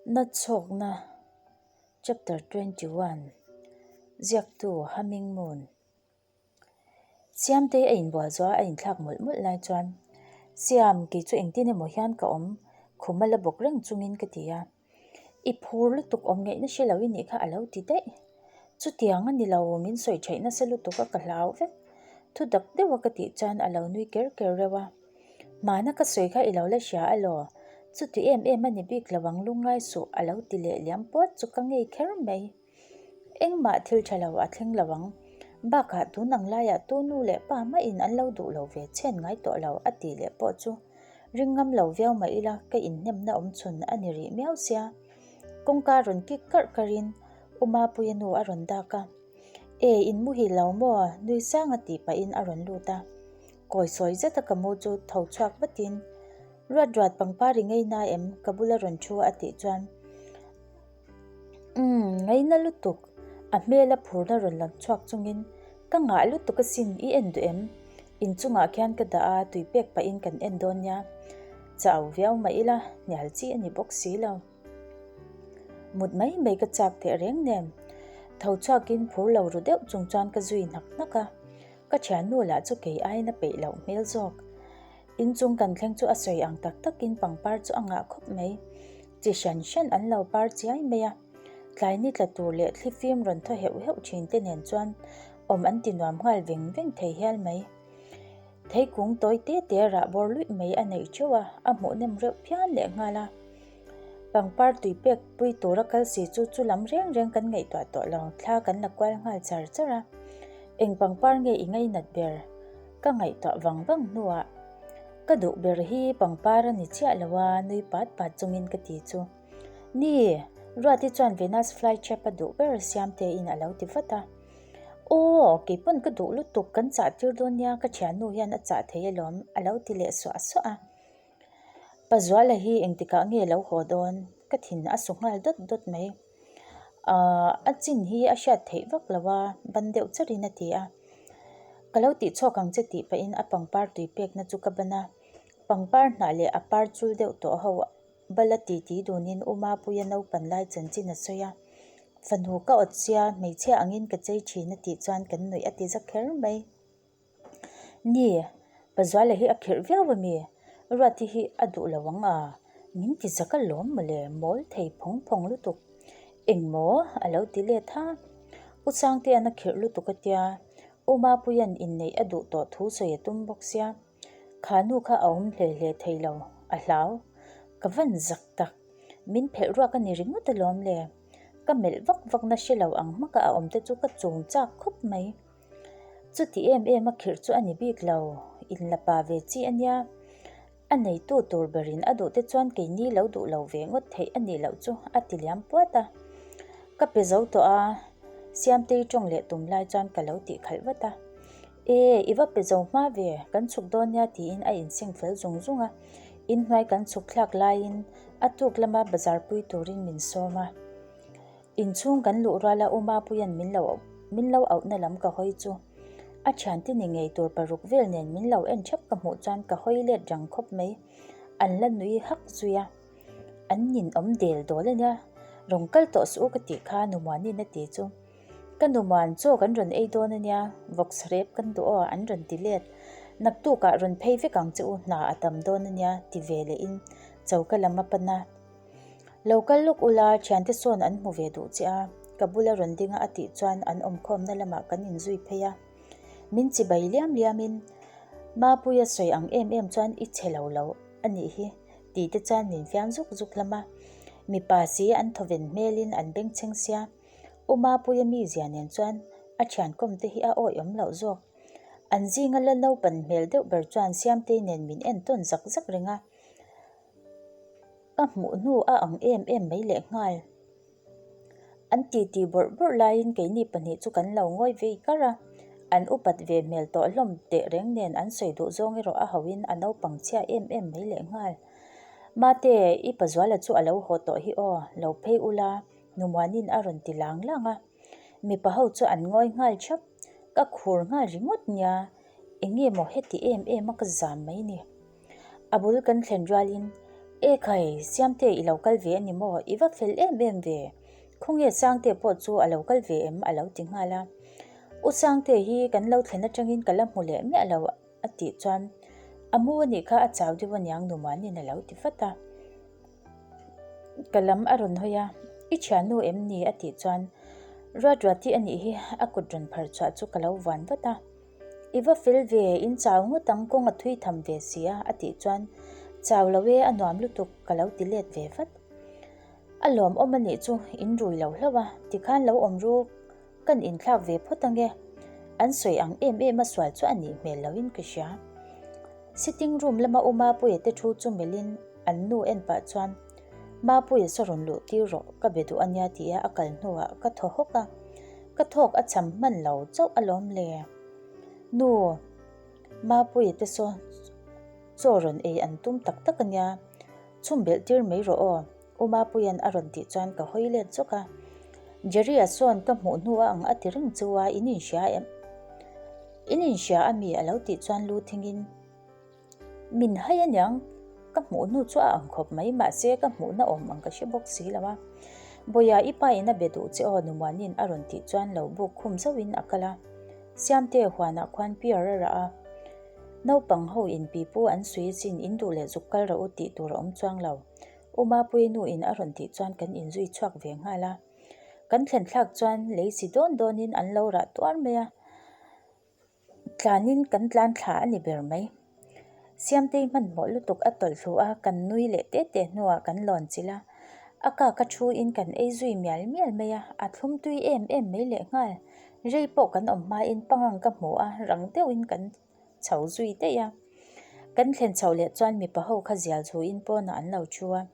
Nachhawkna Chapter 21 Ziaktu Humming Moon Siamtei a inbual zuah a inthlak mawlh mawlh lai chuan Siam kei chu engtin emaw hian ka awm khum a la bawk reng chungin ka ti a. I phur lutuk awm ngaihna hre lo i nih kha a lo ti daih. Chutiang a ni lo, min sawi theih nasa lutuk a ka hlau vek. Thu dak deuh a ka tih chuan a lo nui ker ker reuh a. Hmana ka sawi kha i lo la hria alaw? Chuti em em a ni bik lo ang lungngai suh a lo ti leh liam puat chu ka ngei kher mai. Engmah thil tha lo a thleng lo ang. Bakah tun ang laiah tu nu leh pa mahin an lo duh lo ve chhen ngai tawh lo a tih leh pawh chu ring ngam lo viau mah ila ka inhnemna awm chhun a ni rih miau sia. Kawngka rawn kik karh karhin U Mapuia nu a rawn dak a. E, in muhil lo maw? Nui sang a tih pahin a rawn lut a. Kawi sawi zeta ka mu chu tho chhuak vatin, Ruat ruat pangpar i ngei na em? Ka bula rawn thu a tih chuan Umm, ngaina lutuk. A hmel a phurna rawn lang chhuak chungin, Ka ngah lutuk asin, i en duh em? Inchungah khian ka dah a, tui pek pahin kan en dawn nia. Chau viau mah ila, hnial chi a ni bawk si lo. Mut mai mai ka chak teh reng nen. Tho chhuakin phur lo ru deuh chung chuan ka zui hnak hnak a. Ka thiannu lah chu kei aiin a peih loh hmel zawk. Inchung kan thleng chu a sawi ang tak takin pangpar chu a ngah khawp mai. Chi hran hran an lo par chiai mai a. Tlai ni tla tur leh thli fim rawn thaw heuh heuh thin te nen chuan awm an ti nuam nghal veng veng thei hial mai. Theikung tawi te te rah bawr luih mai a neih teuh a, a hmuh nem reuh phian leh nghal a. Pangpar tui pek pui tura kal si chu chu lam reng reng kan ngaihtuah tawh lo, thla kan la kual nghal char char a. Eng pangpar nge i ngainat ber? Ka ngaihtuah vang vang hnuah ka duh ber hi pangpar a ni chiah lo a, nui pat pat chungin ka ti chu. Ni, Ruati chuan Venus flytrap a duh ber Siamtein a lo ti vat a. Aw, keipawn ka duh lutuk, kan chah tir dawn nia, ka thiannu hian a chah thei alawm a lo ti leh suah suah a. Pazuala hi engtikah nge lo haw dawn? Ka thin a su nghal dawt dawt mai. Ahh a chin hi a hriat theih vak lo a, ban deuh charin a ti a. Ka lo tih chhuak ang che tih pahin a pangpar tui pekna chu ka ban a, pangpar hnah leh a par chul deuh tawh ho bala titi dunin U Mapuia naupan lai chanchin a sawi a. Fanu ka awt sia, hmeichhia angin ka chei thin a tih chuan kan nuih a ti za kher mai. Ni, Pazuala hi a khirh viau a mi? Ruati hi a duh lo ang a, min ti zak alawm mawle, mawl thei phawng phawng lutuk. Engmaw? a lo ti let ha. U Sangtea'n a khirh lutuk a tia, U Mapuia'n inneih a duh tawh thu sawi a tum bawk sia. Kha nu kha a awm hle hle thei lo, a hlau. Ka van zak tak. Min phelh ruak a ni ringawt alawm le. Ka melh vak vak na hre lo ang hmaka a awm te chu ka chum chak khawp mai. Chuti em em a khirh chu a ni bik lo, in la pa ve chi a nia. A neitu tur berin a duh te chuan keini lo duh lo ve ngawt theih a nih loh chu a ti liam puat a. Ka pe zo tawh a, Siamtei tawng leh tum lai chuan ka lo tih khalh vat a. E, i va pe zo hma ve, kan chhuk dawn nia tiin a inseng fel zung zung a. Inhnuai kan chhuk thlak laiin a tuk lama bazar pui turin min sawm a. Inchhung kan luh ruala U Mapuia'n min lo min lo auhna lam ka hawi chu a thiante ni ngei tur paruk vel nen min lo en thap ka hmuh chuan ka hawi let rang khawp mai. An la nui hak zui a, an ninawm del dawl a nia, rawn kal tawh suh u ka tih kha Numuanin a ti chu. Ka Numuan chaw kan rawn ei dawn a nia, vawksa rep kan duh aw an rawn ti let. Naktukah rawn phei vek ang che u hna a tam dawn a nia ti ve lehin choka lam a pan a. Lo kal lawk ula, thiante sawn an hmu ve duh che a, ka bula rawn ding a a tih chuan an awmkhawmna lamah kan inzui phei a. Min chibai liam liamin, Mapuia sawi ang em em chuan i chhe lo lo a nih hi tih te chuan min fiam zuk zuk hlawm a. Mipa si an thawven hmelin an bengchheng sia, U Mapuia mizia nen chuan a thiankawm te hi a awihawm loh zawk. An zinga la naupan hmel deuh ber chuan Siamtei nen min entawn zak zak reng a. Ka hmuh hnu a ang em em mai leh nghal. An titi bawrh bawrh laiin keini pahnih chu kan lo ngawi vei kar a, an upat ve hmel tawh hlawm teh reng nen an sawi duh zawng erawh a hauhin a naupang chhia em em mai leh nghal. Mate, i Pazuala chu a lo haw tawh hi aw, lo phei ula, Numuanin a rawn ti lang lang a. Mipa ho chu an ngawi nghal thap, ka khur nghal ringawt nia, eng nge maw heti em em a ka zam mai ni. A bul kan thlen rualin. E khai, Siamte i lo kal ve a ni maw? I va fel em em ve. Khawnge Sangte pawh chu a lo kal ve em? a lo ti nghal a. U Sangte hi kan lo thlen atangin ka la hmu leh miah lo a tih chuan a mu a nih kha a chau deuh aniang Numanin a lo ti vat a. Ka lam a rawn hawi a, I thiannu em ni? a tih chuan Ruatruati a nih hi a kut rawn phar chhuah chu ka lo vuan vat a. I va fel ve, in chau ngawt ang kawng a thui tham ve si a a tih chuan Chau lo e, a nuam lutuk ka lo ti let ve vat. A lawmawm a nih chu, in rui lo hlauh a, tikhan lo awm ru Kan inthlak ve phawt ange. An sawi ang em em a sual chu a nih hmel loin ka hria. Sitting room lama u Mapuia te thu chu melhin an nu en pah chuan Mapuia saw rawn luh tir rawh, ka be duh ania tia a kal hnuah ka thaw hawk a. Ka thawk a cham hman lo chauh alawm le. Nu, Mapuia te saw chaw rawn ei an tum tak tak ania, chhum belh tir mai rawh aw. U Mapuia'n a rawn tih chuan ka hawi let zawk a. Jerry-a sawn ka hmuh hnu a ang a ti reng chu a, in inhria em? In inhria a mi? a lo tih chuan lu thingin min hai aniang, ka hmuh hnu chu a ang khawp mai mahse ka hmuhna awm ang ka hre bawk si lo a. Bawia i pa in a be duh che aw Numuanin a rawn tih chuan lo buk khum zauhin a kal a. Siamte huanah khuan piar a rah a. Naupang ho in pipu an sui chin in duh leh zuk kal rawh u tih tur a awm chuang lo. U Mapuii nu in a rawn tih chuan kan inzui chhuak ve nghal a. Kan thlen thlak chuan lei si dawn dawnin an lo rah tuar mai a, tlanin kan tlan thla a ni ber mai. Siamtei hmanhmawh lutuk a tawlh thlu a, kan nui leh te te hnuah kan lawn chilh a. A kak a thu in kan ei zui mial mial mai a, a thlum tui em em mai leh nghal. Rei pawh kan awm hmain pangang ka hmu a, rang deuhin kan chho zui daih a. Kan thlen chhoh leh chuan mipa ho kha zial chhuin pawnah an lo thu a.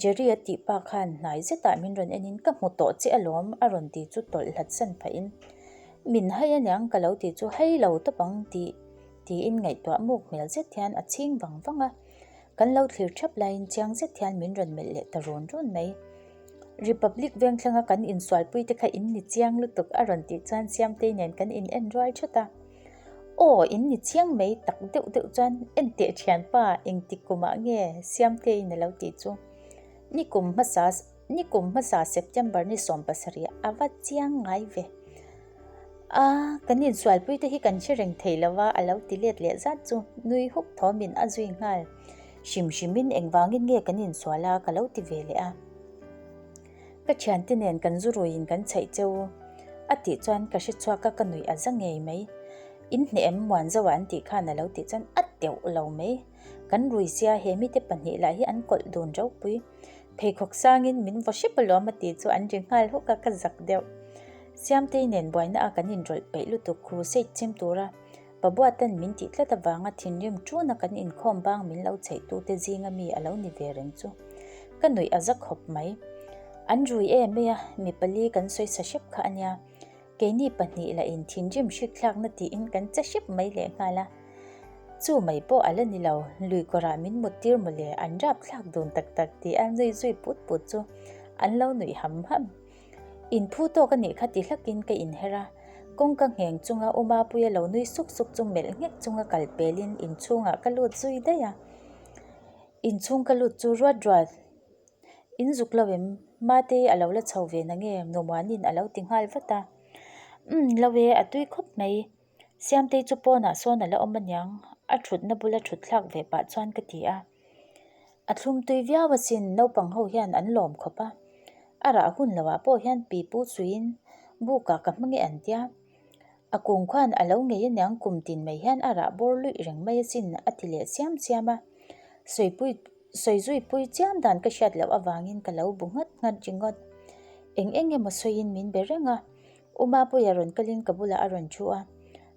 Jerry a tih pa khan hnai zetah min rawn enin ka hmu tawh che alawm a rawn ti chu tawlh hlat san phahin min hai aniang ka lo ti chu hei lo tawp ang tih tiin ngaihtuah muk hmel zet hian a chhing vang vang a. Kan lo thlir thap laiin chiang zet hian min rawn melh leh ta run run mai. Republic vengthlenga kan insualpui te kha in ni chiang lutuk a rawn tih chuan Siamtei nen kan in en rual thut a. Aw, in ni chiang mai tak deuh deuh chuan enteh thianpa engtik kumah nge Siamteiin a lo tih chu. Nikum hmasa nikum hmasa September ni 17 a va chiang ngai ve. A, kan insualpui te hi kan hre reng thei lo a, a lo ti let leh zat chu nui huk thawmin a zui nghal. Hrim hrimin engvangin nge kan insual a ka lo ti ve leh a. Ka thiante nen kan zu ruiin kan chhaih che u a tih chuan ka hre chhuak a, ka nuih a za ngei mai. In hneh em muan zauh a an tih khan a lo tih chuan a teuh lo mai. Kan rui sia he mite pahnih lah hi an kawlh dun ropui. Pheikhawk sangin min vaw hrep alawm a tih chu an ri nghal huk a, ka zak deuh. Siamtei nen buaina a kan inrawlh peih lutuk crusade chim tura Pabuatan min tih tlat avanga thinrim ṭuna kan inkhawm bang min lo chheihtute zinga mi a lo ni ve reng chu ka nuih a za khawp mai. An rui em mai a, mi pali kan sawi sa hrep kha a nia. Keini pahnih lah in thinrim hrik thlakna tiin kan che hrep mai lehnghal a. Chu mai pawh a la ni lo, lui kawrah min mut tir mawle an rap thlak dun tak tak tih a nui zui put put chu an lo nuih ham ham. Inphu tawk a nih kha ti hlakin ka inher a, kawngka ngheng chunga U Mapuia lo nui suk suk chu melh nghek chunga kal pelin inchhungah ka lut zui daih a. Inchhung ka lut chu ruat ruat in zuk lo em? Matei a lo la chho ve na nge? Numanin a lo ti nghal vat a. Umm lo e, a tui khawp mai. Siamtei chu pawnah sawn a la awm aniang, a thutna bula thut thlak ve pah chuan ka ti a. A thlum tui viau asin, naupang ho hian an lawm khawp a. A rah hun loah pawh hian pi pu suiin bukah ka hmang e an tia. A kung khuan a lo ngei aniang kum tin mai hian a rah bawr luih reng mai asin a ti leh siam siam a. Sawipui sawi zui pui chiam dan ka hriat loh avangin ka lo bu nghat nghat ringawt. Eng eng emaw sawiin min be reng a. U Mapuia rawn kalin ka bulah a rawn thu a,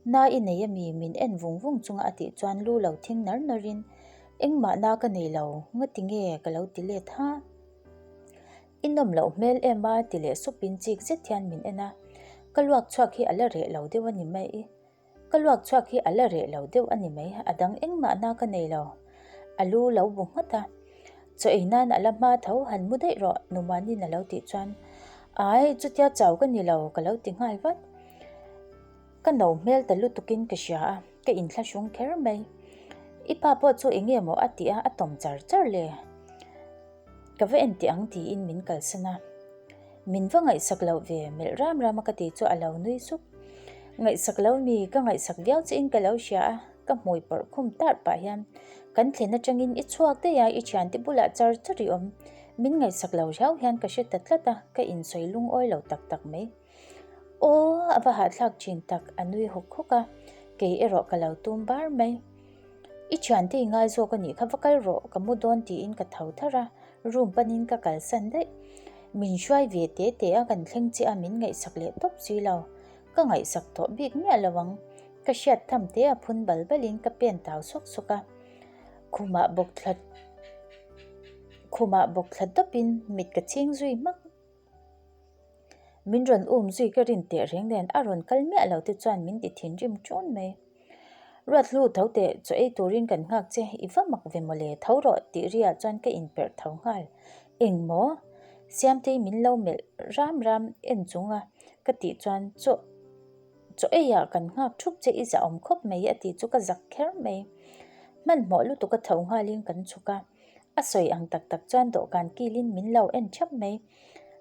Na i nei ami? min en vung vung chunga a tih chuan lu lo thing nar narin, Engmah na ka nei lo, ngati nge ka lo ti let ha? I nawm loh hmel em a? ti leh supin chik zet hian min en a, ka luak chhuak hi a la reh lo deuh a ni mai. Ka luak chhuak hi a la reh lo deuh a ni mai, a dang engmah na ka nei lo. A lu lo bu nghat a. Chaw ei nan a la hma tho, han mu daih rawh, Numanin a lo tih chuan, Ai, chutia chau ka ni lo, ka lo ti nghal vat. Ka no hmel ta lutukin ka hria a, ka inthlahrung kher mai. I pa pawh chu eng nge maw a tih a, a tawm char char le. Ka va en teh ang tiin min kalsan a. Min va ngaihsak loh ve, melh ram ram a ka ti chu a lo nui sup. Ngaihsak lo mi, ka ngaihsak viau che in ka lo hria a, ka hmui pawrh khum tarh pah hian kan thlen atangin i chhuak daih a, i thiante bulah char char i awm. Min ngaihsak lo riau hian ka hre ta tlat a, ka insawi lungawi lo tak tak mai. Aw, a va hahthlak thin tak, a nui hawk hawk a, kei erawh ka lo tum bar mai. I thiante i ngai zawk a nih kha, va kal rawh, ka mu dawn tiin ka tho tharh a, room panin ka kalsan daih. Min hruai ve te te a, kan thleng chiah a, min ngaihsak leh tawp si lo. Ka ngaihsak tawh bik miah lo ang. Ka hriat tham te a phun bal balin ka pen tau sawk sawk a. Khumah bawk thla Khumah bawk thla dawpin mit ka chhing zui hmak. Min rawn um zui ka rin teh reng nen a rawn kal miah lo te chuan min ti thinrim ṭun mai. Ruathlu tho teh chaw ei turin kan nghak che, i va mak ve mawle, tho rawh tih riah chuan ka inperh tho nghal. Eng maw? Siamtei min lo melh ram ram en chung a ka tih chuan chaw chaw eiah kan nghak thup che i zahawm khawp mai a tih chu ka zak kher mai. Hmanhmawh lutuk a tho nghalin kan chhuk a. A sawi ang tak tak chuan dawhkan kilin min lo en thap mai.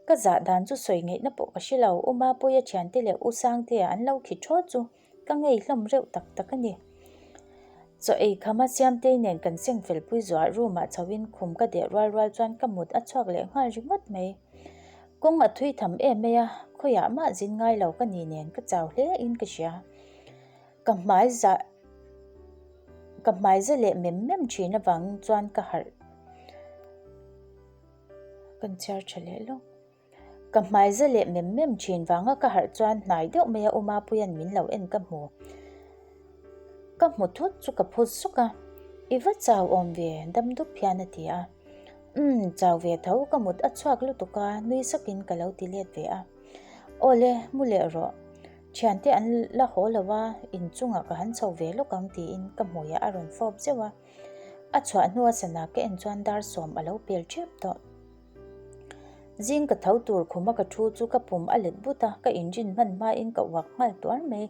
Ka zah dan chu sawi ngaihna pawh ka hre lo, U Mapuia thiante leh U Sangtea an lo khi thaw chu ka ngei hlawm reuh tak tak a ni. Chaw ei khama Siamtei nen kan seng fel pui zuah room ah chhoin khum ka deh rual rual chuan ka mut a chhuak leh nghal ringawt mai. Kawng a thui tham em mai a, khawiah mah zin ngai lo ka ni nen ka chau hle in ka hria. Ka hmai zah ka hmai za leh mem mem thin avangin chuan ka harh kan chhiar tha leh lawk. Ka hmai za leh mem mem thin vanga ka harh chuan hnai deuh mai a U Mapuia'n min lo en ka hmu. Ka hmu thut chu ka phut suk a, I va chau awm ve dam dup hian a ti a. Umm chau ve tho ka mut a chhuak lutuk a nui sakin ka lo ti let ve a. Awle mu leh rawh. Thiante an la haw lo a, inchungah ka han chho ve lawk ang tiin ka hmuiah a rawn fawp zeuh a. A chhuah hnua sana ka en chuan dar sawm a lo pel ṭhep tawh. Zing ka tho tur khuma ka thu chu ka pum a let but a, ka inrin hman hmain ka uak nghal tuar mai.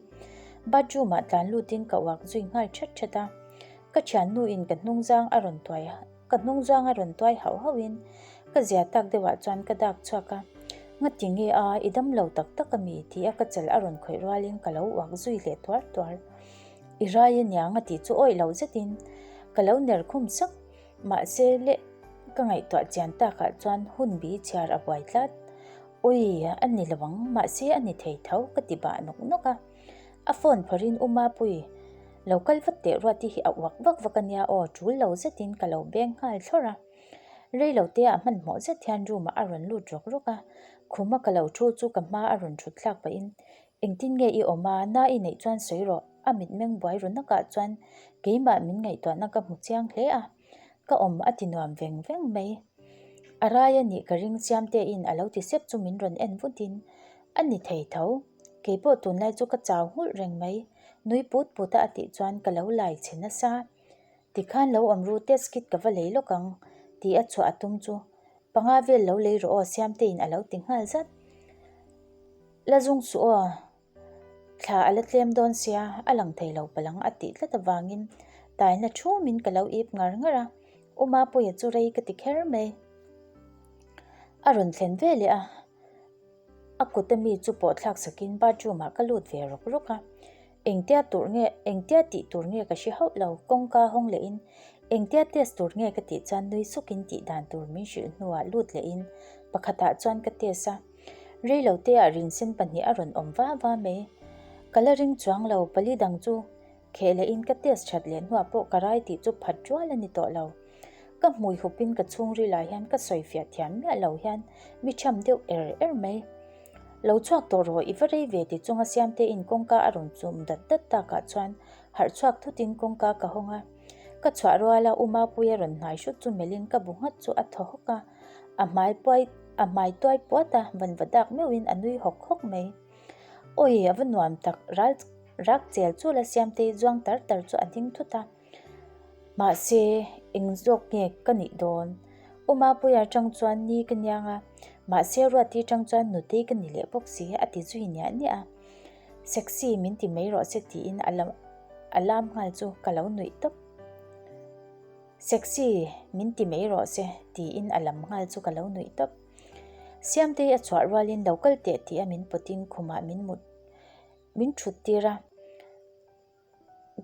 Bathroom ah tlan lutin ka uak zui nghal ṭhat ṭhat a. Ka thiannuin ka hnungzang a rawn tuai Ka hnung zuang a rawn tuai hauh hauhin ka zia tak deuhah chuan ka dak chhuak a, Ngati nge a, i dam lo tak tak a mi? ti a ka chal a rawn khawih rualin ka lo uak zui leh tuar tuar. I rai a nia ngati chu awih lo zetin ka lo ner khum sak, mahse le ka ngaihtuah chian takah chuan hun bi chhiar a buai tlat. Awi, a ni lo ang, mahse a ni thei tho ka ti bah nawk nawk a. A phone phawrhin U Mapui, lo kal vat teh Ruati hi a uak vak vak a nia aw, tul lo zetin ka lo beng nghal thlawrh a. Rei lo te ah hmanhmawh zet hian room ah a rawn lut rawk rawk a, khuma ka lo thu chu ka hma a rawn thut thlak pahin, Engtin nge i awm a, na i neih chuan sawi rawh, a mitmeng buai ru nakah chuan keimah min ngaihtuahna ka hmu chiang hle a, ka awm a ti nuam veng veng mai. A rai a nih ka ring Siamtein a lo ti sep chu min rawn en vutin, A ni thei tho. Kei pawh tunlai chu ka chau nghulh reng mai. Nui put put a a tih chuan ka lo lai chhe nasa. Tikhan lo awm ru test kit ka va lei lawk ang tih a chhuah a tum chu. Panga vel lo lei rawh aw Siamteiin a lo ti nghal zat. La zung suh aw. Thla a la tlem dawn sia a lang thei lo palang a tih tlat avangin taina thumin ka lo ip ngar ngar a. U Mapuia chu rei ka ti kher mai. A rawn thlen ve leh a. A kut a mi chu pawh thlak sakin bathroom ah ka lut ve rawk rawk a, engtia tur nge engtia tih tur nge ka hre hauh lo, kawngka hawng leh in engtia test tur nge ka tih chuan nui suk in tih dan tur min hrilh hnuah lut leh in pakhat ah chuan ka test a, rei lo te ah rinsen pahnih a rawn awm va va mai, ka la ring chuang lo pali dang chu Kheh leh in ka test that leh hnuah pawh ka rai tih chu phat rual a ni tawh lo. Ka hmui hup in ka chhungril ah hian ka sawi fiah thiam miah lo hian mi tham deuh er er mai. Lo chhuak tawh rawh i va rei ve ti chunga Siamte in kawngka a rawn chum dat dat tak ah chuan harh chhuak thut in kawngka ka hawng a. Ka chhuah rual a U Mapuia rawn hnai hrut chu melh in ka bu nghat chu a thaw hawk a, a hmai puai a hmai tuai puat a van va dak meuh in a nui hawk hawk mai. Awi a va nuam tak ral Rak chel chu la Siamtei zuang tar tar chu a ding thut a, mahse eng zawk nge ka nih dawn? U Mapuia tang chuan ni ka niang a, mahse Ruati tang chuan nutei ka ni leh bawk si a ti zui niah niah a, sexy min ti mai rawh se tiin a lam a lam nghal chu ka lo nuih tawp. Sexy, min ti mai rawh se, tiin a lam nghal chu ka lo nuih tawp. Siamtei a chhuah rualin lo kal teh tih a min pawtin khumah min mut min thut tir a.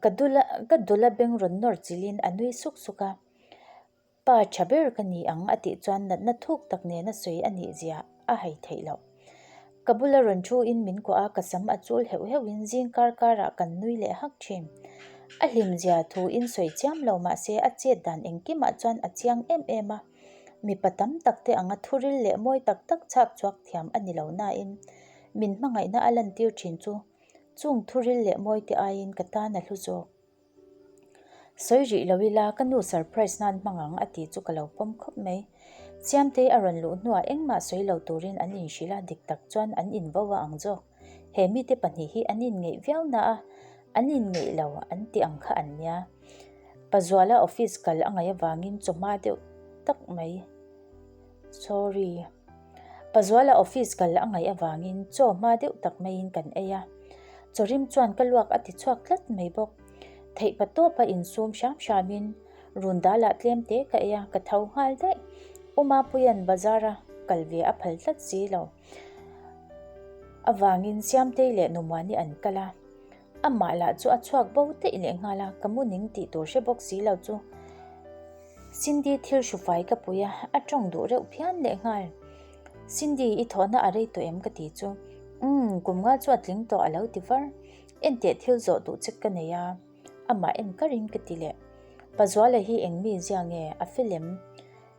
Ka dula ka dula beng rawn nawr chilhin a nui suk suk a. Pa tha ber ka ni ang a tih chuan natna thuk tak nena sawi a nih zia a hai theih loh. Ka bula rawn thu in min kuah a, ka sam a chul heuh heuh in zing kar kar ah kan nui leh hak thin. A hlim zia thu in sawi chiam lo mah se a chet dan engkim ah chuan a chiang em em a. Mipa tam tak te anga thuril leh mawi tak tak chhak chhuak thiam a ni lo nain min hmangaihna a lantir thin chu chung thuril leh mawi te aiin ka tan a hlu zawk. Sawi rih lo ila ka nu surprise nan hmang ang a tih chu ka lo pawm khawp mai. Chiamtei a rawn luh hnuah engmah sawi lo turin an inhrilh a, dik tak chuan an invo a ang zawk. He mite pahnih hi an inngeih viau na a, an inngeih lo an tih ang kha an nia. Pazuala office kal a ngaih avangin chawhma deuh tak mai. Sorry. Pazuala office kal a ngaih avangin chaw hma deuh tak maiin kan ei a. Chawrim chuan ka luak a ti chhuak tlat mai bawk. Theih pa tawpa insum hram hramin run dalah tlem te ka ei a, ka tho nghal daih. U Mapuia'n bazar-a kal ve a phal tlat si lo avangin Siamtei leh Numuani an kal a. Amah lah chu a chhuak bo daih leh nghal a, ka mu ning tih tur hre bawk si lo chu. Cindy thil hrufai ka pui a, a tawng duh reuh phian leh nghal. Cindy, i thawhna a rei tawh em ka ti chu. Umm, kum nga chu a tling tawh a lo ti var. Enteh thil zawh duh che ka nei a, amah en karin ka ti leh. Pazuala hi eng mi zia nge, a fel em?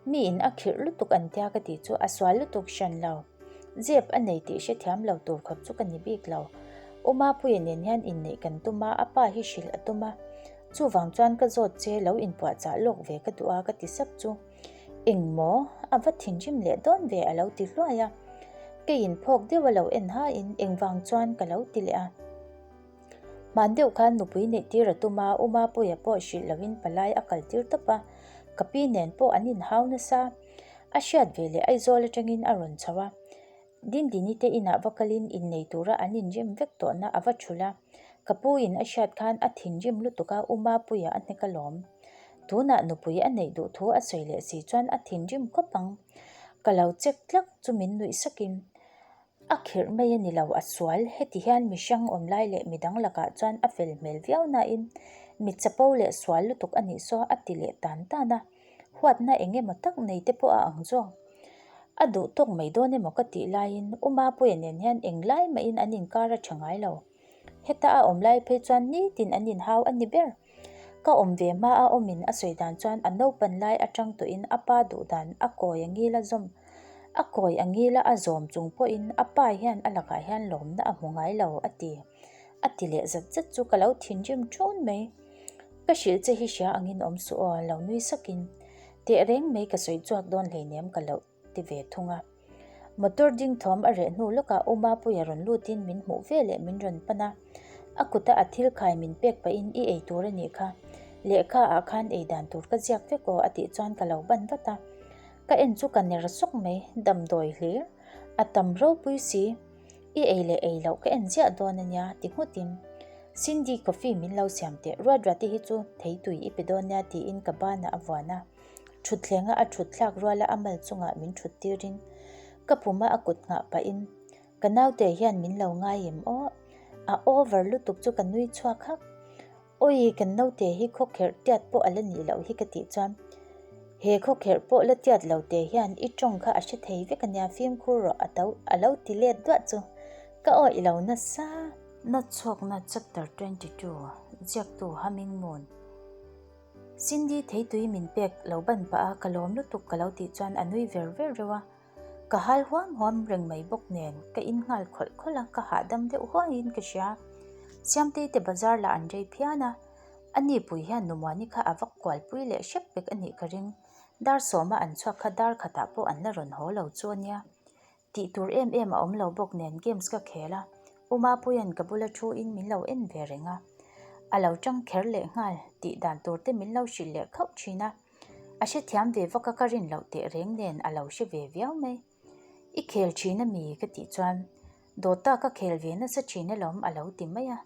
Mi in a khirh lutuk an tia ka tih chu a sual lutuk hran lo. Zep a nei tih hrethiam lo tur khawp chu ka ni bik lo. U Mapuia nen hian inneih kan tum a, a pa hi hrilh a tum a. Chuvang chuan ka zawt che lo inpuahchah lawk ve ka duh a ka ti sap chu. Eng maw? A va thinrim leh dawn ve a lo ti hluai a. Keiin phawk deuh a lo en hain engvang chuan ka lo ti leh a. Hman deuh khan nupui neih tir a tum a, U Mapuia pawh hrilh loin palai a kal tir tawp a, ka pi nen pawh an inhau nasa. A hriat ve leh Aizawl atangin a rawn chho a, Dindini te inah va kalin innei tura an inrem vek tawhna a va thulh a, ka pu in a hriat khan a thinrim lutuk a, U Mapuia a hnek alawm. Tunah nupui a neih duh thu a sawi leh si chuan a thinrim khawp ang. Ka lo check tlak chu min nuih sakin. A khirh mai a ni lo, a sual. Heti hian mi hrang awm lai leh mi dang lakah chuan a fel hmel viau nain mi chapo leh sual lutuk a nih saw a ti leh tan tan a, huatna eng emaw tak nei te pawh a ang zawk. A duh tawk mai dawn emaw ka tih laiin U Mapuia nen hian eng lai mahin an inkar a tha ngai lo. Heta a awm lai phei chuan nitin an inhau a ni ber. Ka awm ve hma a awmin a sawi dan chuan a naupan lai atang tawhin a pa duh dan a kawi a ngil a zawm a kawi a ngil a a zawm chung pawhin a pa hian a lakah hian lawmna a hmu ngai lo a ti a ti leh zat zat chu ka lo thinrim thun mai. Ka hrilh che hi hria angin awm suh aw lo nui sakin tehreng mai ka sawi chhuak dawn hleinem ka loh ti ve thung a. Motor ding thawm a reh hnu lawkah U Mapuia rawn lutin min hmuh ve leh min rawn pan a. A kuta a thil khai min pek pahin i ei tur a nih kha. Lehkha ah khan ei dan tur ka ziak vek aw a tih chuan ka lo ban vat a. Ka en chu ka ner sawk mai, damdawi hlir. A tam ropui si. I ei leh ei loh ka en ziah dawn a nia ti nghutin Cindy coffee min lo siam teh ruat ruat te hi chu theitui i pe dawn nia tiin ka banah a vuan a. Thutthlenga a thut thlak ruala a mal chungah min thut tirin ka puma a kut nghah pahin ka naute hian min lo ngai em aw? A over lutuk chu ka nui chhuak hak. Awi kan naute hi khawkherh tiat pawh a la nih loh hi ka tih chuan he khawkherh pawh la tiat lo te hian i tawng kha a hre thei vek ania fimkhur rawh a to a lo ti let duah chu ka awih lo nasa. Natchhawkna Chapter 22 Ziaktu Humming Moon. Cindy theitui min pek lo ban pah a ka lawm lutuk ka lo tih chuan a nui ver ver reuh a, ka hal huam huam reng mai bawk nen ka in nghal khawlh khawlh a ka hahdam deuh huaiin ka hria. Siamtei te bazar lah an rei phian a, a ni pui hian Numuani kha a vak kualpui leh hrep pek a nih ka ring, dar sawma an chhuak kha dar khatah pawh an la rawn haw lo chu a nia. Tih tur em em a awm lo bawk nen games ka khel a, U Mapuia'n ka bula thu in min lo en ve reng a. A lo tang kher leh nghal tih dan tur te min lo hrilh leh khauh thin a. A hrethiam ve vak a ka rin loh teh reng nen a lo hre ve viau mai. I khel thin a mi? ka tih chuan Dawta ka khel ve nasa thin alawm a lo ti mai a.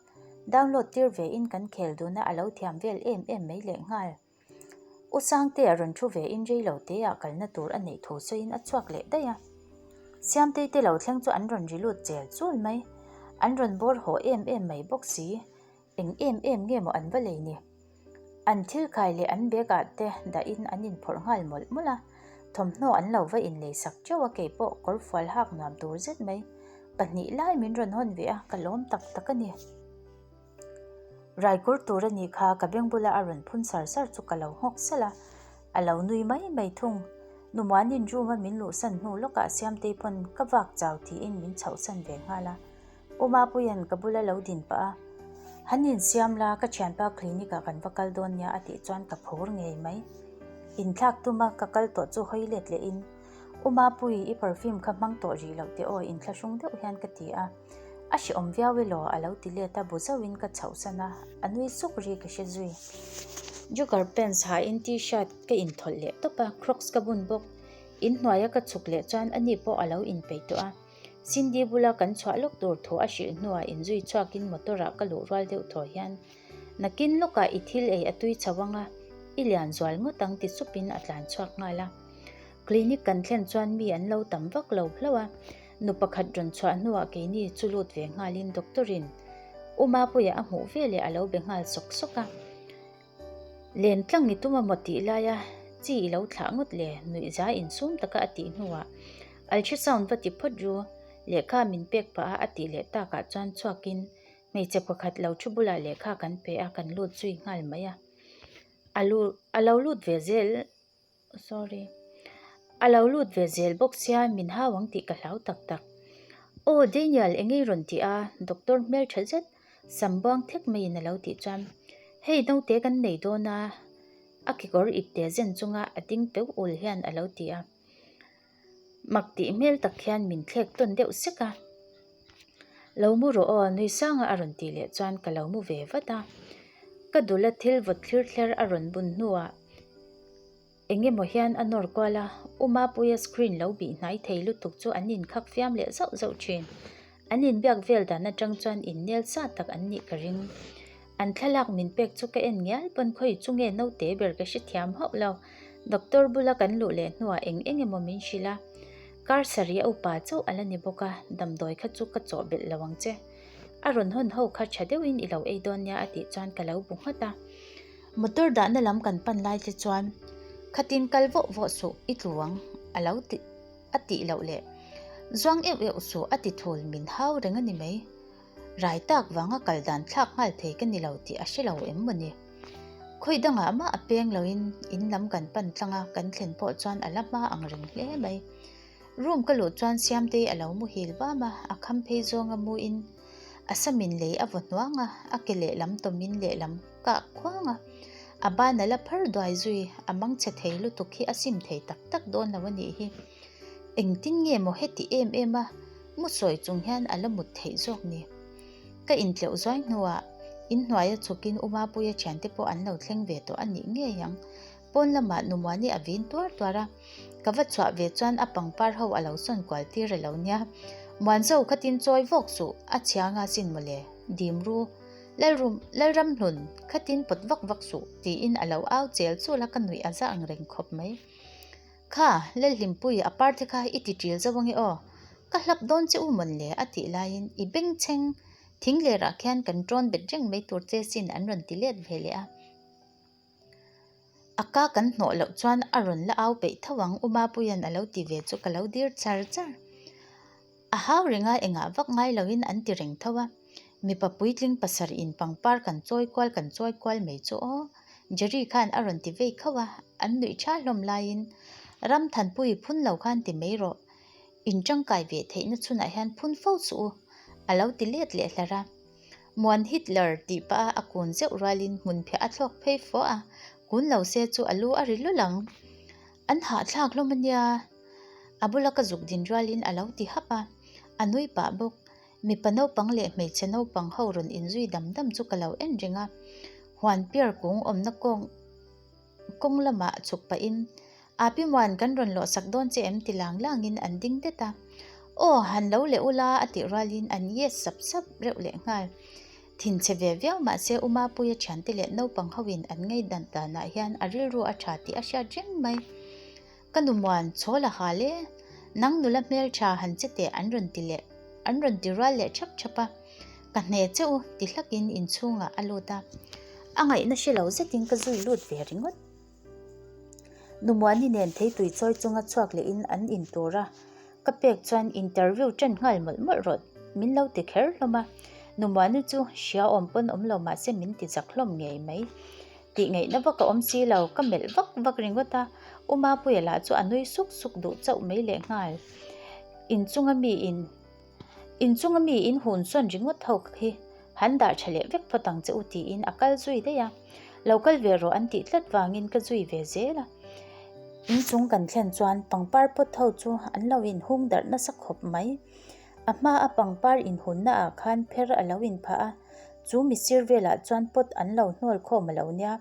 Download tir ve in kan khel dun a a lo thiam vel em em mai leh nghal. U Sangtea rawn thu ve in rei lo te ah kalna tur a neih thu sawiin a chhuak leh daih a. Siamtei te lo thleng chu an rawn ri lut chel chul mai. An rawn bawr haw em em mai bawk si. Eng em em nge maw an va lei ni? An thil khai leh an bag ah te dahin an inphawrh nghal mawlh mawlh a. Thawmhnaw an lo va inlei sak teuh a keipawh kawrfual hak nuam tur zet mai. Pahnih lai min rawn hawn ve a, ka lawm tak tak a ni. Raikur tur a nih kha ka beng bula a rawn phun sar sar chu ka lo nghawk salh a, a lo nui mai mai thung. Numuanin room a min luhsan hnu lawkah Siamtei pawn ka vak chau tiin min chhohsan ve nghal a. U Mapuia'n ka bula lo din pah a, Han insiam la, ka thianpa clinic ah kan va kal dawn nia a tih chuan ka phur ngei mai. Inthlak tuma ka kal tawh chu hawi let lehin, U Mapui, i perfume kha hmang tawh rih loh teh aw inthlahrung deuh hian ka ti a. A hrehawm viau elaw a lo ti let a, bu zauhin ka chhohsan a, a nui suk ri ka hre zui. Jogger pants hain t-shirt ka inthawlh leh tawp a, crocs ka bun bawk. Inhnuaia ka chhuk leh chuan ani pawh a lo inpeih tawh a. Cindy bula kan chhuah lawk tur thu a hrilh hnuah inzui chhuakin motor ah ka luh rual deuh thaw hian nakin lawkah i thil ei a tui chho anga i lian zual ngawt ang ti supin a tlan chhuak nghal a. Clinic kan thlen chuan mi an lo tam vak lo hlauh a, nu pakhat rawn chhuah hnuah keini chu lut ve nghalin doctor in U Mapuia a hmuh veleh a lo be nghal sawk sawk a. Len tlang i tum a maw tih laia chi i lo thlah ngawt le, nuihza insum taka a tih hnuah ultrasound va ti phawt ru, lehkha min pek pah a a tih leh takah chuan chhuakin hmeichhe pakhat lo thu bulah lehkha kan pe a, kan lut zui nghal mai a. A lu a lo lut ve zel sorry a lo lut ve zel bawk sia min hau ang tih ka hlau tak tak. Aw Daniel engei rawn tih a, doctor hmeltha zet Sam buang thek maiin a lo tih chuan, Hei naute kan nei dawn a, a kekawr ipte zen chunga a ding peu ul hian a lo ti a. Mak tih hmel tak hian min thlek tawn deuh sek a. Lo mu rawh aw, nui sanga a rawn tih leh chuan ka lo mu ve vat a. Ka dula thil vawt thlir thler a rawn bun hnuah Eng emaw hian a nawr kual a, U Mapuia screen lo bih hnai thei lutuk chu an inkhak fiam leh zauh zauh thin. An inbiak vel dan atang chuan innel sa tak an nih ka ring. An thlalak min pek chu ka en ngial pawn khawi chu nge naute ber ka hrethiam hauh lo. Doctor bula kan luh leh hnuah eng eng emaw min hrilh a. Kar sarih a upa chauh a la ni bawk a, damdawi kha chu ka chawh belh lo ang che. A rawn hawn ho kha tha deuhin i lo ei dawn nia a tih chuan ka lo bu nghat a. Motor dahna lam kan pan lai te chuan khatin kal vawh vawh suh i tlu ang a lo ti a tih loh leh zuang euh euh suh a ti thul min hau reng a ni mai. Rai tak vanga kal dan thlak nghal thei ka ni lo tih a hre lo em maw ni. Khawi dangah mah a peng loin in lam kan pan tlang a kan thlen pawh chuan a la hma ang reng hle mai. Room ka luh chuan Siamtei a lo muhil vam a, a kham phei zawnga muin A samin lei a vaw hnuang a, a ke lehlam tawmin lehlam kah khuang a. A ban a la phar duai zui, a mang chhe thei lutuk hi a sim thei tak tak dawn lo a nih hi. Engtin nge maw heti em em a, mu sawi chung hian a la mut theih zawk ni. Ka intleuh zuai hnuah inhnuaia chhukin U Mapuia thiante pawh an lo thleng ve tawh a nih ngei ang. Pawn lamah Numuani a vin tuar tuar a, ka va chhuah ve chuan a pangpar ho a lo sawn kual tir a lo nia. Muanzo khatin chawi vawk suh, a chhia nga sin mawle, dim ru. Lalrum, Lalramhlun, khatin pawt vak vak suh, tiin a lo au chel chul a, ka nuih a za ang reng khawp mai. Kha, Lalhlimpui, a parte kha i ti ṭil zo ange aw, ka hlap dawn che u mawn le, a tih laiin i bengchheng thing lerah khian kan ṭawn bet reng mai tur che sin an rawn ti let ve leh a. A ka kan hnawh loh chuan a rawn la au peih tho ang, U Mapuia'n a lo ti ve chu ka lo dir char char. A hau reng a, engah vak ngai loin an ti reng tho a. Mipa puitling pasarih in pangpar kan chawi kual kan chawi kual mai chu aw. Jerry khan a rawn ti vei khauh a, an nuih tha hlawm laiin Ramthanpui phun lo khan ti mai rawh. In tangkai ve theihna chhunah hian phun fo suh u, a lo ti let leh hlar a. Muan Hitler tih pah a a kun zeuh rualin hmunphiah a thlawk phei fo a, kun lo se chu a lu a ri lul ang. An hahthlak hlawm a nia, a bula ka zuk din rualin a lo ti hap a, a nui pah bawk. Mipa naupang leh hmeichhe naupang ho rawn inzui dam dam chu ka lo en reng a, huan piar kung awmna kawng kawng lamah chhuk pahin Api Muan kan rawn lawh sak dawn che em ti lang langin an ding det a. Aw, han lo leh ula a tih rualin an yes sap sap reuh leh nghal. Thinchhe ve viau mahse U Mapuia thiante leh naupang hoin an ngaihdan danah hian a rilru a tha tih a hriat reng mai. Ka nu muan chhawl a hal e, nang nula hmeltha han che teh an rawn ti leh an rawn ti rual leh thap thap a. Ka hne che u ti hlakin inchhungah a lut a. A ngaihna hre lo zetin ka zui lut ve ringawt. Nu Muani nen theitui chawi chunga chhuak lehin an in tur a, ka pek chuan interview ṭan nghal mawlh mawlh rawh min lo ti kher hlawm a, Nu Muani chu hria awm pawn awm lo mahse min ti zak hlawm ngei mai. Tih ngaihna vak a awm si lo, ka melh vak vak ringawt a, U Mapuia lah chu a nui suk suk duh chauh mai lehnghal. Inchunga mi in. Inchunga mi in hun sawn ringawt ho hi han dah tha leh vek phawt ang che u tiin a kal zui daih a, lo kal ve rawh an tih tlat vangin ka zui ve zel a. Inchung kan thlen chuan pangpar pot ho chu an lo inhung darh nasa khawp mai. A hma a pangpar inhunna ah khan pher a lo inphah a, chu misir velah chuan pot an lo hnawl khawm a lo nia.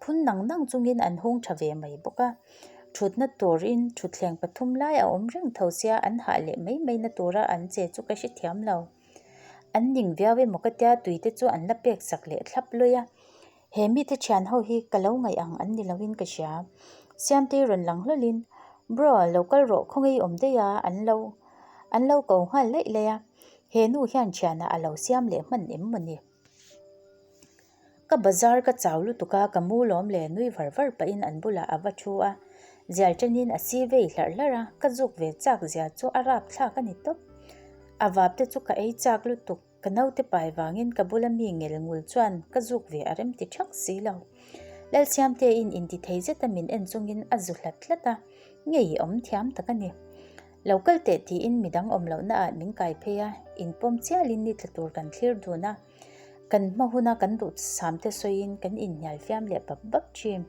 Phun nang nang chungin an hung tha ve mai bawk a. Thutna turin thutthleng pathum lai a awm reng tho sia an hah leh mai mai na tura an che chu ka hrethiam lo. An ning viau emaw ka tia tui te chu an la pek sak leh thlap lawih a. He mite thian ho hi ka lo ngaih ang an ni loin ka hria. Siamtei rawn lang hlawlhin, Bro, lo kal rawh khawngaih awm daih a an lo an lo ko nghal laih laih a. He nu hian thianah a lo siam leh hman em maw ni? Ka bazar ka chau lutuk a, ka mu lawm le nui var var pahin an bulah a va thu a. Zial ṭanin a si vei hlarh hlarh a, ka zuk ve chak zia chu a rap thlak a ni tawp. A vap te chu ka ei chak lutuk, ka naute pai vangin ka bula mi ngel ngul chuan ka zuk ve a rem ti ṭhak si lo. Lalsiamtein intithei zeta min en chungin a zu hlat hlat a, ngei awm thiam tak a ni. Lo kal teh tiin midang awm lohna ah min kai phei a, inpawm chialin ni tla tur kan thlir dun a. Kan hma huna kan duh sam te sawiin kan inhnial fiam leh bap bap thin.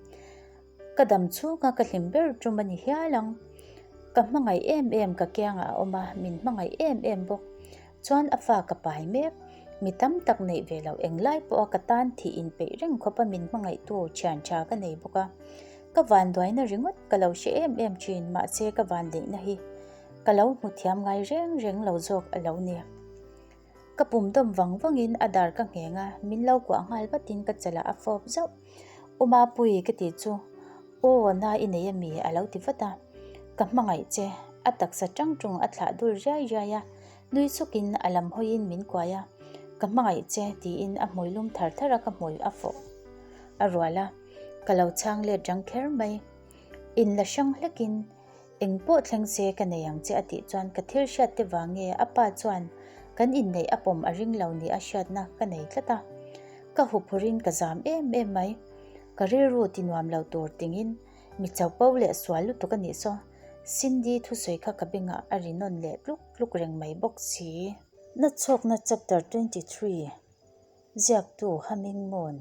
Ka dam chhunga ka hlim ber tum a ni hial ang. Ka hmangaih em em ka kiangah a awm a, min hmangaih em em bawk. Chuan a fa ka pai mek. Mi tam tak neih ve loh englai pawha ka tan thih inpeih reng khawpa min hmangaihtu thian tha ka nei bawk a. Ka vanduaina ringawt ka lo hre em em thin mahse ka vanneihna hi ka lo hmu thiam ngai reng reng lo zawk a lo ni. Ka pum dawm vang vangin a dar ka ngheng a, min lo kuah nghal vatin ka chalah a fawp zauh. U Mapui ka tih chu, Aw, na i nei ami? a lo ti vat a. Ka hmangaih che, a taksa tang tung a thlah dul riai riai a, nui sukin a lam hawiin min kuai a. Ka hmangaih che, tiin a hmui lum thar thar a ka hmui a fawh a rual a, ka lo chhang let rang kher mai. Inla hrang hlekin. Eng pawh thleng se ka nei ang che a tih chuan ka thil hriat te vang nge a pa chuan kan inneih a pawm a ring lo ni a hriatna ka nei tlat a. Ka huphurhin ka zam em em mai. Ka rilru ti nuam lo tur tingin mi chopo leh sual lutuk a nih saw Cindy thusawi kha ka bengah a ri nawn leh tluk tluk reng mai bawk si. Nachhawkna Chapter 23 Ziaktu Humming Moon.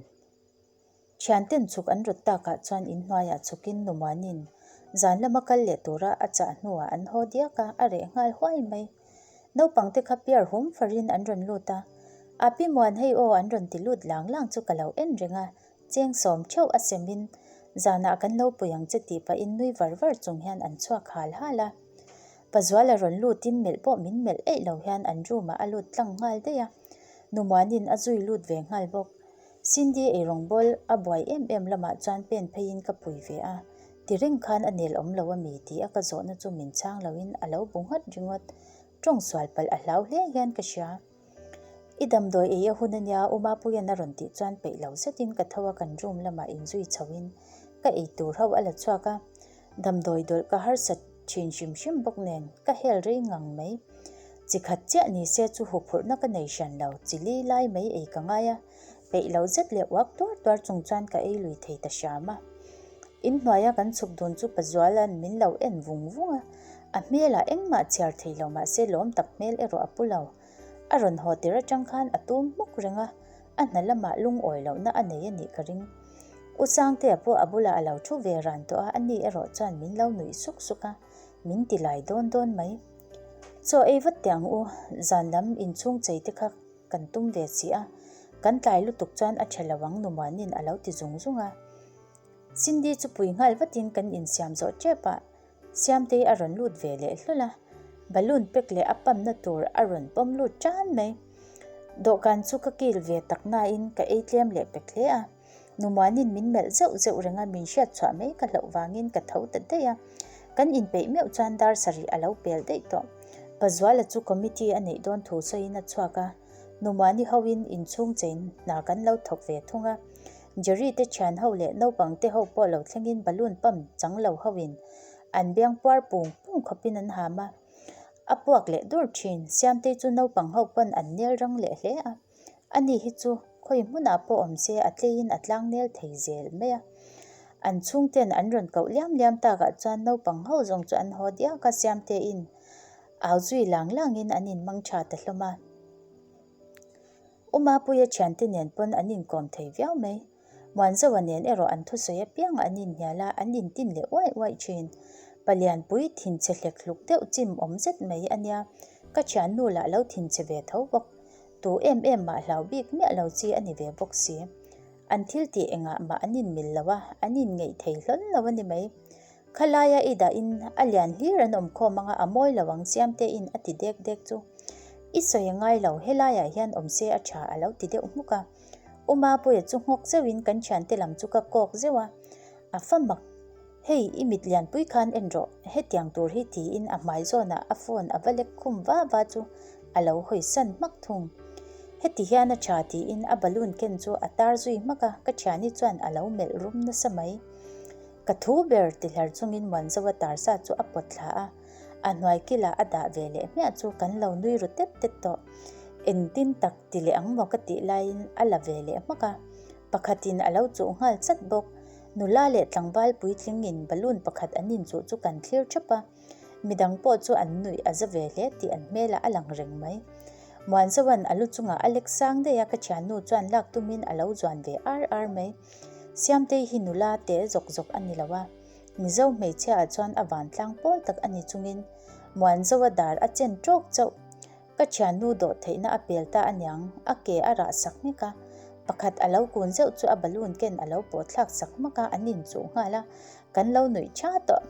Thianten chhuk an rawt takah chuan inhnuaiah chhukin Numanin zan lama kal leh tura a chah hnuah an haw diak a, a reh nghal huai mai. Naupangte kha piar hum farin an rawn lut a, Api Muan hei aw an rawn ti lut lang lang chu ka lo en reng a, cheng sawm theuh a semin zanah kan lo pui ang che tih pahin nui var var chung hian an chhuak hal hal a. Pazuala rawn lutin melh pawh min melh eih lo hian an room ah a lut tlang nghal daih a, Numuanin a zui lut ve nghal bawk. Cindy eirawngbawl a buai em em lamah chuan pen pheiin ka pui ve a, ti reng khan a nel awm lo a mi ti a ka zawhna chu min chhang loin a lo bu nghat ringawt. Tawng sual palh a hlau hle hian ka hria. I damdawi ei a hun ania U Mapuia'n a rawn tih chuan peih lo zetin ka tho a kan room lamah inzui chhoin ka ei tur ho a la chhuak a, damdawi dawlh ka harsat thin hrim hrim bawk nen ka hel rei ngang mai. Chi khat chiah ni se chu huphurhna ka nei hran lo, chi li lai mai ei ka ngai a, peih lo zet leh uak tuar tuar chung chuan ka ei lui thei ta hram a. Inhnuaia kan chhuk dun chu Pazuala'n min lo en vung vung a, a hmelah engmah chhiar thei lo mahse lawm tak hmel erawh a pu lo. A rawn haw tir atang khan a tum hmuk reng a, a hna lamah lungawi lohna a nei a nih ka ring. U Sangtea pawh a bulah a lo thu ve ran tawh a, ani erawh chuan min lo nuih suk suk a, min ti lai dawn dawn mai. Chaw ei vat teh ang u, zan lam inchhung chei te kha kan tum ve si a, kan tlai lutuk chuan a tha lo ang Numanin a lo ti zung zung a. Cindy chu pui nghal vatin kan insiam zawh tep a, Siamtei a rawn lut ve leh hlawl a, balloon pack leh a pump na tur a rawn pawm lut tan mai. Dawhkan chu ka kil ve tak nain ka ei tlem leh pek hle a. Numuanin min melh zeuh zeuh reng a, min hriat chhuah mai ka hlauh vangin ka tho ta daih a. Kan inpeih meuh chuan dar sarih a lo pel daih tawh. Pazuala chu committee a neih dawn thu sawiin a chhuak a, Numuani hoin inchhung chein hna kan lo thawk ve thung a. Jerry te thian ho leh naupang te ho pawh lo thlengin balloon pump chang lo hoin an biang puar pung pung khawpin an ham a. A puak leh dur thin, Siamtei chu naupang ho pawn an nel rang leh hle a. Ani hi chu khawi hmunah pawh awm se a tleiin a tlang nel thei zel mai a. An chhungten an rawn koh liam liam takah chuan naupang ho zawng chu an haw diak a, Siamteiin au zui lang langin an inmang tha ta hlawm a. U Mapuia thiante nen pawn an inkawm thei viau mai. Muanzawa nen erawh an thusawi apiang an inhnial a, an intin leh uaih uaih thin. Palianpui thinchhe hlek hluk deuh chim awm zet mai a nia, ka thiannu lah lo thinchhe ve tho bawk. Tu em em mah hlau bik miah lo chi a ni ve bawk si. An thil tih engah mah an inmil lo a, an inngeih thei hlawn lo a ni mai. Khalaia i dahin a lian hlir an awm khawm anga a mawi lo ang Siamtein a ti dek dek chu. I sawi a ngai lo, helaiah hian awm se a tha a lo ti deuh hmuk a. U Mapuia chu nghawk zeuhin kan thiante lam chu ka kawk zeuh a, a fa mak, Hei i mit lianpui khan en rawh, hetiang tur hi tiin a hmai zawnah a phone a va lek khum va va chu a lo hawi san hmak thung. Heti hian a tha tiin a balloon ken chu a tar zui hmak a, ka thiani chuan a lo melh rum nasa mai. Ka thu ber ti hlar chungin Muanzoa tarsa chu a pawt thla a, a hnuai kilah a dah ve leh hmiah chu kan lo nui ru tet tet tawh. Engtin tak ti leh ang maw ka tih laiin a la ve leh hmak a, pakhatin a lo chuh nghal chat bawk. Nula leh tlangval puitlingin balloon pakhat an inchuh chu kan thlir thap a, midang pawh chu an nuih a za ve hle tih an hmelah a lang reng mai. Muanzoa'n a lu chungah a lek sang daih a, ka thiannu chuan lak tumin a lo zuan ve ar ar mai. Siamtei hi nula te zawk zawk a ni lo a, Mizo hmeichhiaah chuan a vantlang pawl tak a ni chungin Muanzoa dar a chen tawk chauh. Ka thiannu dawh theihna a pel ta aniang, a ke a rah sak nghek a, pakhat a lo kun zeuh chu a balloon ken a lo pawh thlak sak hmak a, an inchuh nghal a, kan lo nuih tha tawh.